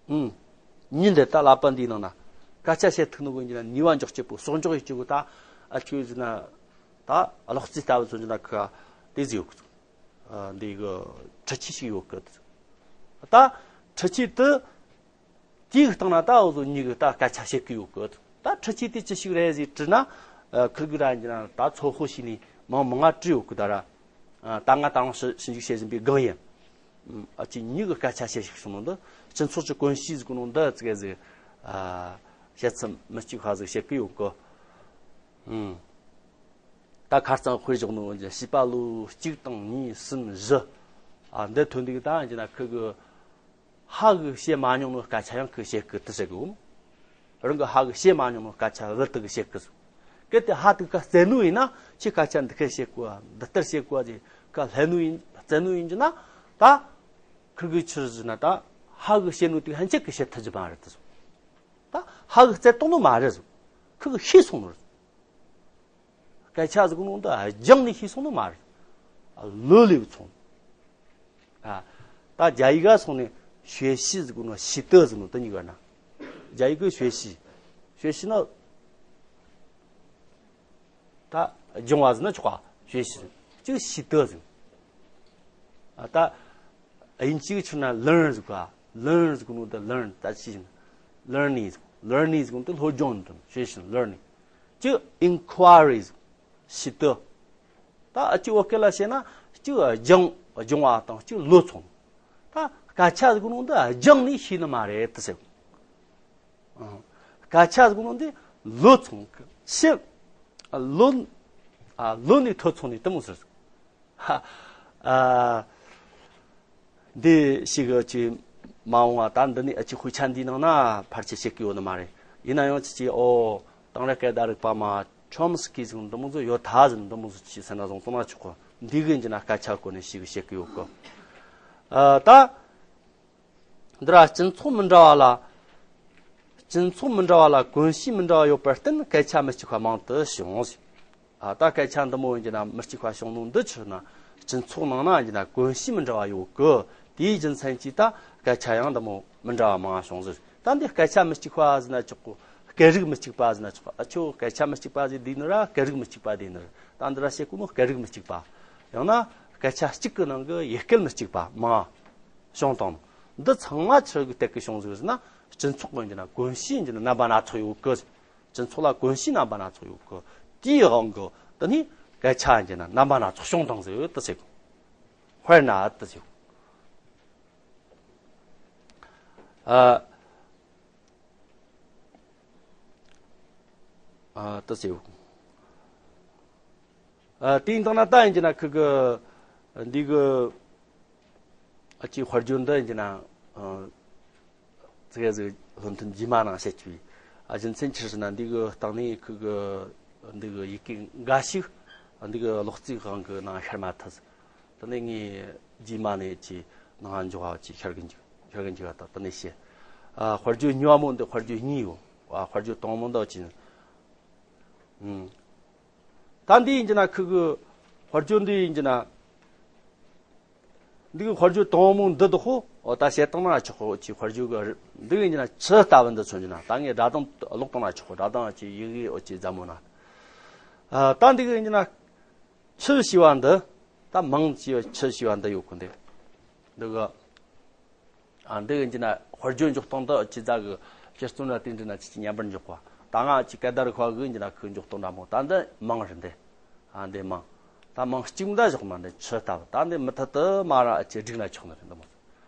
ཨུམ། ཉིན་དེ་ད་ཀླད་པ་འདིའི་ནང་ན་སྐད་ཆ་བཤད་ཐུབ་ནོ་གི་ཡིན་གྱི་ན་ནུས་པ་འཇོག་བྱེད་པོ་གསོག་འཇོག་ཡེད་རྒྱུ་གི་ད་ཨ་ཆོས་ཟེར་ན་ད་གློག་རྩིས་ལྟ་བུ་ཚོ་ཡིན་གྱི་ན་ཁ་དེ་ཟིག་ཡོད་གི་ཨ། འདི་གི་འཕྲུལ་ཆས་ཤིག་ཡོད་གི་ད་འཕྲུལ་ཆས་དེ་དེའི་སྟེང་ན་ད་འུ་ཚོ་མྱི་གི་ད་སྐད་ཆ་བཤད་གི་ཡོད་གི་ད་འཕྲུལ་ཆས་དེ་ཅི་ཞིག་རེད་ཟེར་དྲིས་ན། ཨ། ཁིར་གི་ར་ཡིན་གྱི་ན་ད་ཚོད་དཔག་བྱས་ནས་མང་མང་ང་བྲིས་ཡོད་གི་ད་ར། ཨ། ད་ང་ད་རུང་ཞིབ་ཞིབ་འཇུག་བྱེད་བཞིན་པའི་སྒང་ཡིན། ཨ་ཅེ་མྱི་གི་སྐད་ཆ་བཤད་ཤིག་གསུངས་ནོ་འདི་སྤྱི་ཚོགས་ཀྱི་གོམས་གཤིས་ཟིག་གི་ནང་འདི་ཙི་གེ་ཟིག་ཨ། བཤད་ཚུལ་མི་གཅིག་པ་ཟིག་བཤད་གི་ཡོད་གི་ཨུམ། ད་ཁ་རྩང་དཔེ་བཞག་ནོ་བྱིས་པ་ལོ་གཅིག་དང་གཉིས་གསུམ་བཞི། ཨ། འདི་ཐོན་དུས་ད་ཡིན་ན་ཁི་གི་ཧ་གི་བཤད་མ་མྱོང་ནོ་སྐད་ཆ་ཡང་ཁི་བཤད་གི་དེ་བཤད་གི་འོ། རང་གི་ཧ་གི་བཤད་མ་མྱོང་ནོ་སྐད་ཆ་བུ་དེ་གི་བཤད་གི་སོ། གལ་ཏེ་ཧ་དེ་ཁ་བཙལ་ནོ་ཡིན་ན་ཁྱི་སྐད་ཆ་འདི་ཁ་བཤད་གོ་འདི་ལྟར་བཤད་གོ་ཟེར་ཁ་ལྷད་ནོ་ཡིན་ བཙལ་ནོ་ཡིན་གྱི་ན་ད་ཁུར་གི་ཆི་ཟེར་ན་ད་ཧ་གི་བཤད་ནོ་དེ་ཧན་ཆད་གི་བཤད་ཐུབ་རྒྱུ་མ་རེད་ད། ད་ཧ་གི་བཙལ་གཏོང་ནོ་མ་རེད། ཁུར་གི་ཤེས་སོང་ནོ་རེད། སྐད་ཆ་ཟེར་གོ་ནོ་འདི་སྦྱངས་ནས་ཤེས་སོང་ནི་མ་རེད། ལོ་ལེབ་སོང་། ཨ། ད་རྒྱ་ཡིག་ག་སོང་ནས་学习ཟེར་གོ་ནོ་习得ཟེར་ནོ་དེ་གཉིས་ཀ་ན། རྒྱ་ཡིག་གི་学习།学习ནི་ད་སྦྱོང་བ་ཟེར་ན་ཆོག་ག 学习 ཟེར། གཅིག་习得ཟེར། ཨ། ད་དབྱིན་ཇི་གི་ཆི་ན་learn ཟེར་ག learn ཟེར་གོ་ནོ་དེ་learn ད་ཅི་ཟེར། learning ཟེར། learning ཟེར་གོ་ནོ་དེ་སློབ་སྦྱོང་དང་学习 learning། གཅིག་inquiry ཟེར། 习得། ད་ཨ་ཅིག་བོད་སྐད་ལ་བཤད་ན་གཅིག་སྦྱང་སྦྱོང་བ་དང་གཅིག་ལོ་ཚོང་། ད་སྐད་ཆ་ཟེར་གོ་ནོ་འདི་སྦྱངས་ནས་ཤེས་ནི་མ་རེད་ད་ཟེར། ཨང་། སྐད་ཆ་ཟེར་གོ་ནོ་འདི་ལོ་ཚོང་གི་ཤེས། ཨ། ལོ། ཨ། ལོ་ནས་ཐོ་ཚོང་ནས་དེ་མོ་ཟེར། ཧ། ཨ། འདི་ཞིག་གི་ཅིག་མ་འོངས་བ་ད་འདི་ནས་ཨ་ཅིག་དཔེ་ཆ་འདིའི་ནང་ན་ཕལ་ཆེར་བཤད་གི་ཡོད་ནི་མ་རེད། ཡིན་ན་ཡང་ཅིག་ཅིག་ཨོ། དེང་རབས་སྐད་བརྡ་རིག་པ་མ་ཆོམ་སི་ཀི་ཟེར་འདི་མོ་ཟིག་ཡོད་ད་ཟེར་འདི་མོ་ཟིག་ཅིག་སེམས་ན་བཟུང་བཏང་ན་ཆོག་གི། འདི་གི་འདི་ན་སྐད་ཆ་སྐོར་ནས་ཞིག་བཤད་གི་ཡོད་གི། ཨ། ད། འདི་ར་སྤྱི་ཚོགས་མི་འདྲ་བ་ལ། སྤྱི་ཚོགས་མི་འདྲ་བ་ལ་གོམས་གཤིས་མི་འདྲ་བ་ཡོད་པར་བརྟེན་སྐད་ཆ་མི་གཅིག་པ་མང་དུ་བྱུང་ཟེར། ཨ། ད་སྐད་ཆ་འདི་མོ་ཡིན་གྱི་ན་མི་གཅིག་པ་བྱུང་ནོ་འདི་ཆི་ན་སྤྱི་ཚོགས་ནང་ན་ཡིན་གྱི་ན་གོམས་གཤིས་མི་འདྲ་བ་ཡོད་གི། དེའི་རྒྱུ་མཚན་གྱིས་ད་སྐད་ཆ་ཡང་འདི་མོ་མི་འདྲ་བ་མང་བ་བྱུང་ཟེར། ད་འདི་སྐད་ཆ་མི་གཅིག་པ་ཟེར་ན་ཆོག་གི། སྐད་རིགས་མི་གཅིག་པ་ཟེར་ན་ཆོག་གི། ཨ་ཆོ་སྐད་ཆ་མི་གཅིག་པ་ཟེར་འདི་ནི་ར་སྐད་རིགས་མི་གཅིག་པ་འདི་ནི་ར། ད་འདི་ར་བཤད་གོ་ནོ་སྐད་རིགས་མི་གཅིག་པ། ཡང་ན་སྐད་ཆ་གཅིག་གི་ནང་གི་ཡུལ་སྐད་མི་གཅིག་པ་མང་བྱུང་དང་། འདི་ཚང་མ་ཆི་གི་སྟེང་གི་བྱུང་ཟིག་ཟེར་ན་སྤྱི་ཚོགས་ཀྱི་འདི་ན་གོམས་གཤིས་འདི་ན་རྣམ་པ་སྣ་ཚོགས་ཡོད་གི། སྤྱི་ཚོགས་ལ་གོམས་གཤིས་རྣམ་པ་སྣ་ཚོགས་ཡོད་གི། དེའི་དབང་གིས་དེ་ནས་སྐད་ཆ་འདི་ན་རྣམ་པ་སྣ་ཚོགས་བྱུང་དང་ཟེར་ཡོད་དུ་ཟེར་གི། དཔེར་ན་དུ་ཟེར། ཨ། ཨ། དུ་ཟེར། ཨ། དེའི་སྟེང་ན་ད་ཡིན་གྱི་ན་ཁུ་གི་འདི་གི་ཨ་ཅིག་དཔལ་འབྱོར་འདི་ཡིན་གྱི་ན། ཨ། ཙི་གེ་ཟིག་བློ་མཐུན་རྗེས་མ་ནང་བཤད་ཀྱི། ཨ། རྒྱུ་མཚན་ཆི་ཟེར་ན་འདི་གི་སྟེང་ནས་ཁུ་གི་འདི་གི་ཡི་གེ་འགའ་ཞིག་འདི་གི་ཀློག་རྩིས་དབང་གི་ནང་ཤར་མ་ཐུབ། དེ་ནས་ངས་རྗེས་མ་ནས་ཀྱི་ནང་འཇོག་པ་ཅིག་ཤར་གི་འཇུག་ཤར་གི་འཇུག་པ་དང་དེ་ནས་བཤད། ཨ། དཔལ་འབྱོར་གཉིས་པ་མོ་འདི་དཔལ་འབྱོར་གཉིས་ཡོད། ཨ། དཔལ་འབྱོར་དང་པོ་མོ་འདི་ཅི། ཨུམ། ད་འདི་ཡིན་གྱི་ན་ཁུ་གི་དཔལ་འབྱོར་འདི་ཡིན་གྱི་ན། འདི་གི་དཔལ་འབྱོར་དང་པོ་མོ་འདི་དོ་ཧོ། འོ་ད་བཤད་བཏང་ན་ཆོག་གོ། ཅི་དཔལ་འབྱོར་གི་འདི་གི་ཡིན་གྱི་ན་ཆི་ལྟ་བུ་འདི་མཚོན་གྱི་ན། ད་ངས་སྒྲ་གདངས་ཀློག་བཏང་ན་ཆོག་གོ། སྒྲ་གདངས་ཀྱི་ཡི་གེ་འོ་ཅི་ཛ་མོ་ན། ཨ། ད་འདི་གི་ཡིན་གྱི་ན། ཆི་ཞེས་པ་འདི། ད་མང་ཞེས་པ་ཆི་ཞེས་པ་འདི་ཡོད་གི་འདི། འདི་གི། ཨ། འདི་གི་འདི་ན་དཔལ་འབྱོར་འཇོག་སྟངས་འདི་ཅི་ཟ་གི་སྤྱིར་བཏང་ལ་དེ་འདྲ་ན་ཅི་ཅི་མཉམ་པར་འཇོག་པ། ད་ང་ཅི་སྐད་བརྡ་རིག་པ་གི་འདི་ན་ཁུ་འཇོག་སྟངས་འདྲ་མོ། ད་འདི་མང་རེད་འདི། ཨ། འདི་མང་། ད་མང་གཅིག་འདྲ་བཞག་ན་འདི་ཆི་ལྟ་བུ། ད་འདི་མུ་མཐུད་དུ་མ་ར་ཅི་བསྒྲིགས་ན་ཆོག་ནི་རེད་འདི་མོ།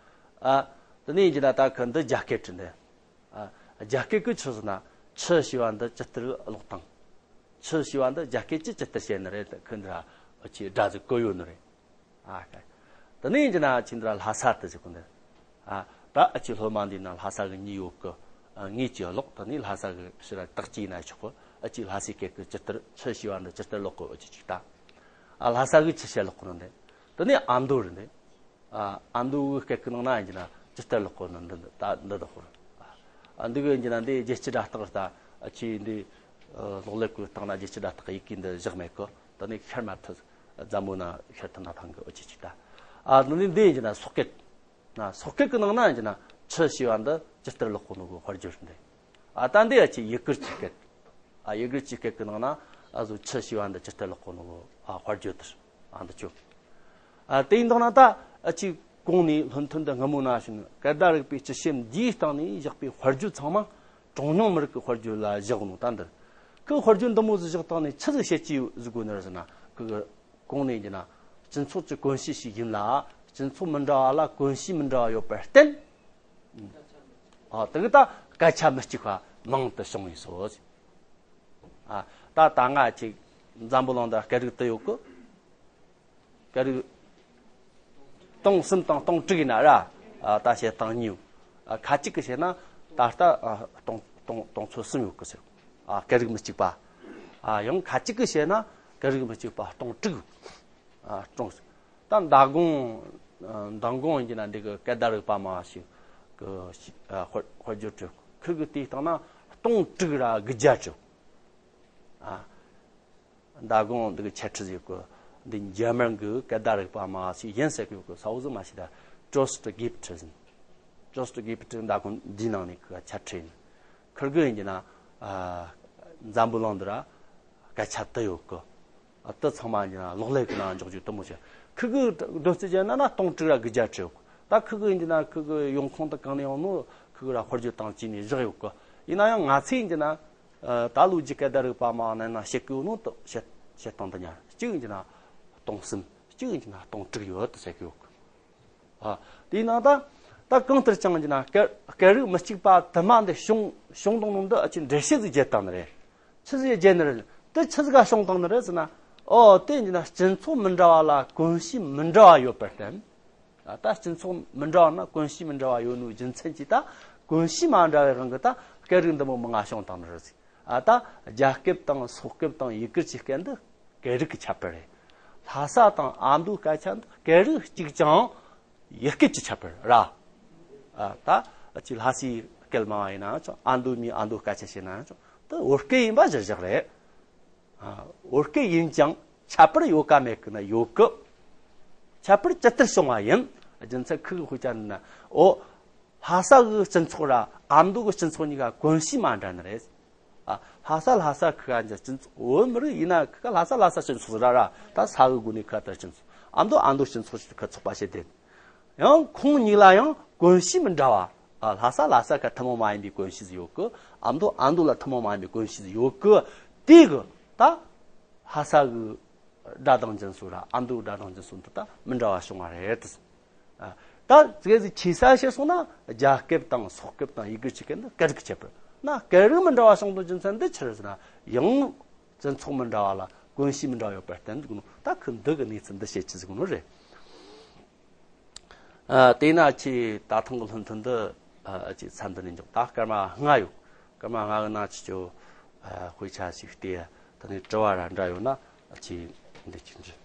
ཨ། དེ་ནས་འདི་ན་ད་ཁུ་འདི་རྒྱ་སྐད་རེད་འདི། ཨ། རྒྱ་སྐད་ཀྱི་ཆི་ཟེར་ན་ཆི་ཞེས་པ་འདི་ཇི་ལྟར་ཀློག་སྟངས། ཆི་ཞེས་པ་འདི་རྒྱ་སྐད་ཀྱིས་ཇི་ལྟར་བཤད་ནི་རེད། ཁུ་འདི་ར་ཨ་ཅི་སྒྲ་ཟིག་བཀོད་ཡོད་ནི་རེད། ཨ། དེ་ནས་ཡིན་གྱི་ན་ཅི་འདི་ར་ལྷ་ས་དུ་ཟེར་གོ་འདི། ཨ། ད་ཨ་ཅི་སློབ་མ་འདི་ན་ལྷ་ས་གི་གཉིས་ཡོད་གི། ཨ། ངས་ཅི་ཀློག་དེ་ནས་ལྷ་ས་གི་ཕྱི་ར་དག་ཅི་ན་ཆོག་གི། ཨ་ཅི་ལྷ་སའི་སྐད་ཀྱི་ཇི་ལྟར་ཆི་ཞེས་པ་འདི་ཇི་ལྟར་ཀློག་གི་ཨ་ཅི་ཅིག་ད། ཨ། ལྷ་ས་གི་ཆི་བཤད་ཀློག་གི་ནི་འདི། དེ་ནས་ཨ་མདོ་རེད་འདི། ཨ། ཨ་མདོ་གི་སྐད་ཀྱི་ནང་ན་ཡིན་གྱི་ན་ཇི་ལྟར་ཀློག་གོ་ནི་འདི་འདི་ད་འདི་ད་ཧོར། ཨ། འདི་གི་ཡིན་གྱི་ན་འདི་རྒྱལ་སྤྱི་སྒྲ་རྟགས་ད་ཨ་ཅི་འདི། ཨ། ཀློག་ལེབ་ཀྱི་སྟེང་ན་རྒྱལ་སྤྱི་སྒྲ་རྟགས་ཡི་གེ་འདི་བཞག་མེད་གི། དེ་ནས་ཤར་མ་ཐུབ། ཛ་མོ་ན་ཤར་ཐུབ་ན་ཕང་གི་ཨོ་ཅི་ཅིག་ད། ཨ། འདི་ནི་འདི་ཡིན་གྱི་ན་སོག་སྐད། ན་སོག་སྐད་ཀྱི་ནང་ན་ཡིན་གྱི་ན་ཆི་ཞེས་པ་འདི་ཇི་ལྟར་ཀློག་གོ་ནོ་གི་དཔལ་འབྱོར་འདི། ཨ། ད་འདི་ཨ་ཅི་ཡི་གེར་ཅི་སྐད། ཨ། ཡི་གེར་ཅི་སྐད་ཀྱི་ནང་ན་ཨ་ཟོ་ཆི་ཞེས་པ་འདི་ཇི་ལྟར་ཀློག་གོ་ནོ་གི། ཨ། དཔལ་འབྱོར་དེར། ཨ། འདི་ཆོ། ཨ། དེ་ཡིན་དང་ན་ད་ཨ་ཅི་གོང་ནས་བློ་མཐུན་འདི་སྔ་མོ་ན་བྱུང་སྐད་བརྡ་རིག་པའི་སྤྱི་སེམས་འདིའི་སྟེང་ནས་བཞག་པའི་དཔལ་འབྱོར་ཚང་མ་གྲངས་ཉུང་མི་རིགས་ཀྱི་དཔལ་འབྱོར་ལ་བཞག་ནོ་ད་འདིར། ཁོས་དཔལ་འབྱོར་འདི་མོ་ཟིག་བཞག་སྟེང་ནས་ཆི་ཟིག་བཤད་ཀྱི་ཡོད་ཟིག་གོ་ནི་རེད་ཟེར་ན། ཁོ་གི་གོང་ནས་ཡིན་གྱི་ན་སྤྱི་ཚོགས་ཀྱི་གོམས་གཤིས་ཤིག་ཡིན་ལ། སྤྱི་ཚོགས་མི་འདྲ་བ་ལ་གོམས་གཤིས་མི་འདྲ་བ་ཡོད་པར་བརྟེན། ཨ། དེ་གི་ད་སྐད་ཆ་མི་གཅིག་པ་མང་དུ་བྱུང་བས་སོ། ཨ། ད་ད་ང་ཅིག་འཛམ་བུ་གླིང་འདི་སྐད་རིགས་དུ་ཡོད་གི། སྐད་རིགས་སྟོང་གསུམ་དང་སྟོང་དྲུག་ཡིན་ན་ར། ཨ། ད་བཤད་སྟངས་གཉིས་ཡོད། ཨ། ཁ་ཅིག་གིས་བཤད་ན་ད་ལྟ་ཨ་སྟོང་སྟོང་སྟོང་ཚོ་གསུམ་ཡོད་གི་ཟེར། ཨ། སྐད་རིགས་མི་གཅིག་པ། ཨ། ཡང་ཁ་ཅིག་གིས་བཤད་ན་སྐད་རིགས་མི་གཅིག་པ་སྟོང་དྲུག་ཡོད། ཨ། སྟོང་། ད་མདང་དགོང་། ཨ། མདང་དགོང་ཡིན་ན་འདི་གི་སྐད་བརྡ་རིག་པ་མ་ཞིག་གི། ཨ། དཔེར་དཔེར་བརྗོད་བྲིས། ཁུ་གི་དེའི་སྟེང་ན་སྟོང་དྲུག་ར་དགུ་བརྒྱ་བྲིས། ཨ། མདང་དགོང་འདི་གི་འཆད་ཁྲིད་ཡོད་གི། འདི་འཇར་མན་གི་སྐད་བརྡ་རིག་པ་མ་ཞིག་ཡིན་ཟེར་གི་ཡོད་གི། ས་འོག་ཟིག་མ་ཞིག་ད་Trost gibt es། Trost gibt es། མདང་དགོང་འདི་ནང་ནས་གི་འཆད་ཁྲིད་ཡིན། ཁུར་གི་ཡིན་གྱི་ན། ཨ། འཛམ་བུ་གླིང་འདི་ར་སྐད་ཆ་དུ་ཡོད་གི། ཨ། དུ་ཚང་མ་ཡིན་གྱི་ན་གློག་ཀླད་གི་ནང་འཇོག་རྒྱུ་དུ་མོ་བྱས། ཁུ་གི་འདོན་རྩིས་བྱས་ན་ན་སྟོང་དྲུག་ར་དགུ་བརྒྱ་བྲིས་ཡོད་གི། ད་ཁུ་གི་ཡིན་གྱི་ན་ཁུ་གི་ཡོང་ཁུངས་དུ་གང་ནས་ཡོང་ནོ་ཁུ་གི་ར་དཔེར་བརྗོད་དང་བཅས་ནས་བཞག་ཡོད་གི། ཡིན་ན་ཡང་ང་ཚོས་ཡིན་གྱི་ན། ཨ། ད་ལོ་རྒྱུས་སྐད་བརྡ་རིག་པ་མ་ནས་ན་བཤད་གི་ཡོད་ནོ་དུ་བཤད་བཤད་སྟངས་དུ་ཉར། གཅིག་ཡིན་གྱི་ན་སྟོང་གསུམ། གཅིག་ཡིན་གྱི་ན་སྟོང་དྲུག་ཡོད་དུ་ཟེར་གི་ཡོད་གི། ཨ། དེའི་ནང་ད་ད་གང་ལྟར་ཀྱང་ཡིན་གྱི་ན་སྐད་སྐད་རིགས་མི་གཅིག་པ་དུ་མ་འདི་བྱུང་བྱུང་དང་ནང་འདི་ཨ་ཅེ་འགྲེལ་བཤད་ཟིག་བརྒྱབ་བཏང་ནི་རེད། ཆི་ཟིག་བརྒྱབ་ནི་རེད། དེ་ཆི་ཟིག་ག་བྱུང་བཏང་ནི་རེད་ཟེར་ན། ཨོ། དེ་ཡིན་གྱི་ན་སྤྱི་ཚོགས་མི་འདྲ་བ་ལ་གོམས་གཤིས་མི་འདྲ་བ་ཡོད་པར་བརྟེན། ཨ། ད་སྤྱི་ཚོགས་མི་འདྲ་བ་ན་གོམས་གཤིས་མི་འདྲ་བ་ཡོད་ནོའི་རྒྱུ་མཚན་གྱིས་ད་གོམས་གཤིས་མ་འདྲ་བའི་དབང་གིས་ད་སྐད་རིགས་འདི་མོ་མང་ང་བྱུང་བཏང་ནི་རེད་ཟེར། ཨ། ད་རྒྱ་སྐད་དང་སོག་སྐད་དང་ཡུ་གུར་གྱི་སྐད་འདི་སྐད་རིགས་ཀྱི་ཁྱད་པར་རེད། ལྷ་ས་དང་ཨ་མདོའི་སྐད་ཆ་འདི་སྐད་རིགས་གཅིག་ཀྱང་ཡུལ་སྐད་ཀྱི་ཁྱད་པར་ར། ཨ། ད་ཨ་ཅེ་ལྷ་སའི་སྐད་མང་བ་ཡིན་ན་ཡང་ཅང་། ཨ་མདོ་མིས་ཨ་མདོ་སྐད་ཆ་བཤད་ན་ཡང་ཅང་དེ་བོད་སྐད་ཡིན་པ་གཞིར་བཞག་རེད། ཨ། བོད་སྐད་ཡིན་ཀྱང་ཁྱད་པར་ཡོད་ག་མེད་གི་ན་ཡོད་གི། ཁྱད་པར་ཇི་ལྟར་བྱུང་བ་ཡིན། རྒྱུ་མཚན་ཁུ་གི་དཔེ་ཆ་ནི་ན། ཨོ། ལྷ་ས་གི་སྤྱི་ཚོགས་ར་ཨ་མདོ་གི་སྤྱི་ཚོགས་གཉིས་ཀ་གོམས་གཤིས་མ་འདྲ་ནི་རེད། ཨ། ལྷ་ས་ལྷ་ས་ཁུ་ག་འཇ་སྤྱི་ཚོགས། བོད་མི་རིགས་ཡིན་ན་ཁུ་ག་ལྷ་ས་ལྷ་ས་སྤྱི་ཚོགས་ར་ར། ད་ས་གི་སྒོ་ནས་ཁུ་ག་ལྟར་སྤྱི་ཚོགས། ཨ་མདོ་ཨ་མདོ་སྤྱི་ཚོགས་ཤིག་ཁུ་ཚོགས་པ་བྱེད་དེ། ཡང་ཁོང་གཉིས་ལ་ཡང་གོམས་གཤིས་མི་འདྲ་བ། ཨ། ལྷ་ས་ལྷ་ས་ཁུ་ཐུན་མོང་མ་ཡིན་པའི་གོམས་གཤིས་ཡོད་གི། ཨ་མདོ་ཨ་མདོ་ལ་ཐུན་མོང་མ་ཡིན་པའི་གོམས་གཤིས་ཡོད་གི། དེ་གི་ད་ལྷ་ས་གི་སྒྲ་གདངས་ཅན་སོགས་ར་ཨ་མདོའི་སྒྲ་གདངས་ཅན་སོགས་འདི་དག་མི་འདྲ་བ་བྱུང་བ་རེད། ཨ། ད་ཙིག་ཟིག་ཆེ་ས་བཤད་སོང་ན་རྒྱ་སྐད་དང་སོག་སྐད་དང་ཡུ་གུར་གྱི་སྐད་འདི་སྐད་རིགས་ཀྱི་ཁྱད་པར། ན་སྐད་རིགས་མི་འདྲ་བ་བྱུང་དོན་རྒྱུ་མཚན་འདི་ཆི་རེད་ཟེར་ན། ཡང་སྤྱི་ཚོགས་མི་འདྲ་བ་ལ་གོམས་གཤིས་མི་འདྲ་བ་ཡོད་པར་བརྟེན་ཟེར་གོ་ནོ། ད་ཁུ་འདི་གི་གནས་ཚུལ་འདི་བཤད་རྒྱུ་ཟེར་གོ་ནོ་རེད། ཨ། དེས་ན་ཁྱེད་ད་ཐེངས་ཀྱི་སློབ་ཐུན་འདི། ཨ། ཁྱེད་མཚམས་འདི་ནས་འཇོག་ད་སྐར་མ་ལྔ་ཡོད། སྐར་མ་ལྔ་གི་ནང་ཁྱེད་ཚོ། ཨ། དཔེ་ཆ་ཞིག་བལྟས། དེ་ནས་དྲི་བ་ར་འདྲ་ཡོད་ན་ཁྱེད་འདི་ཁྱེད་འདྲི།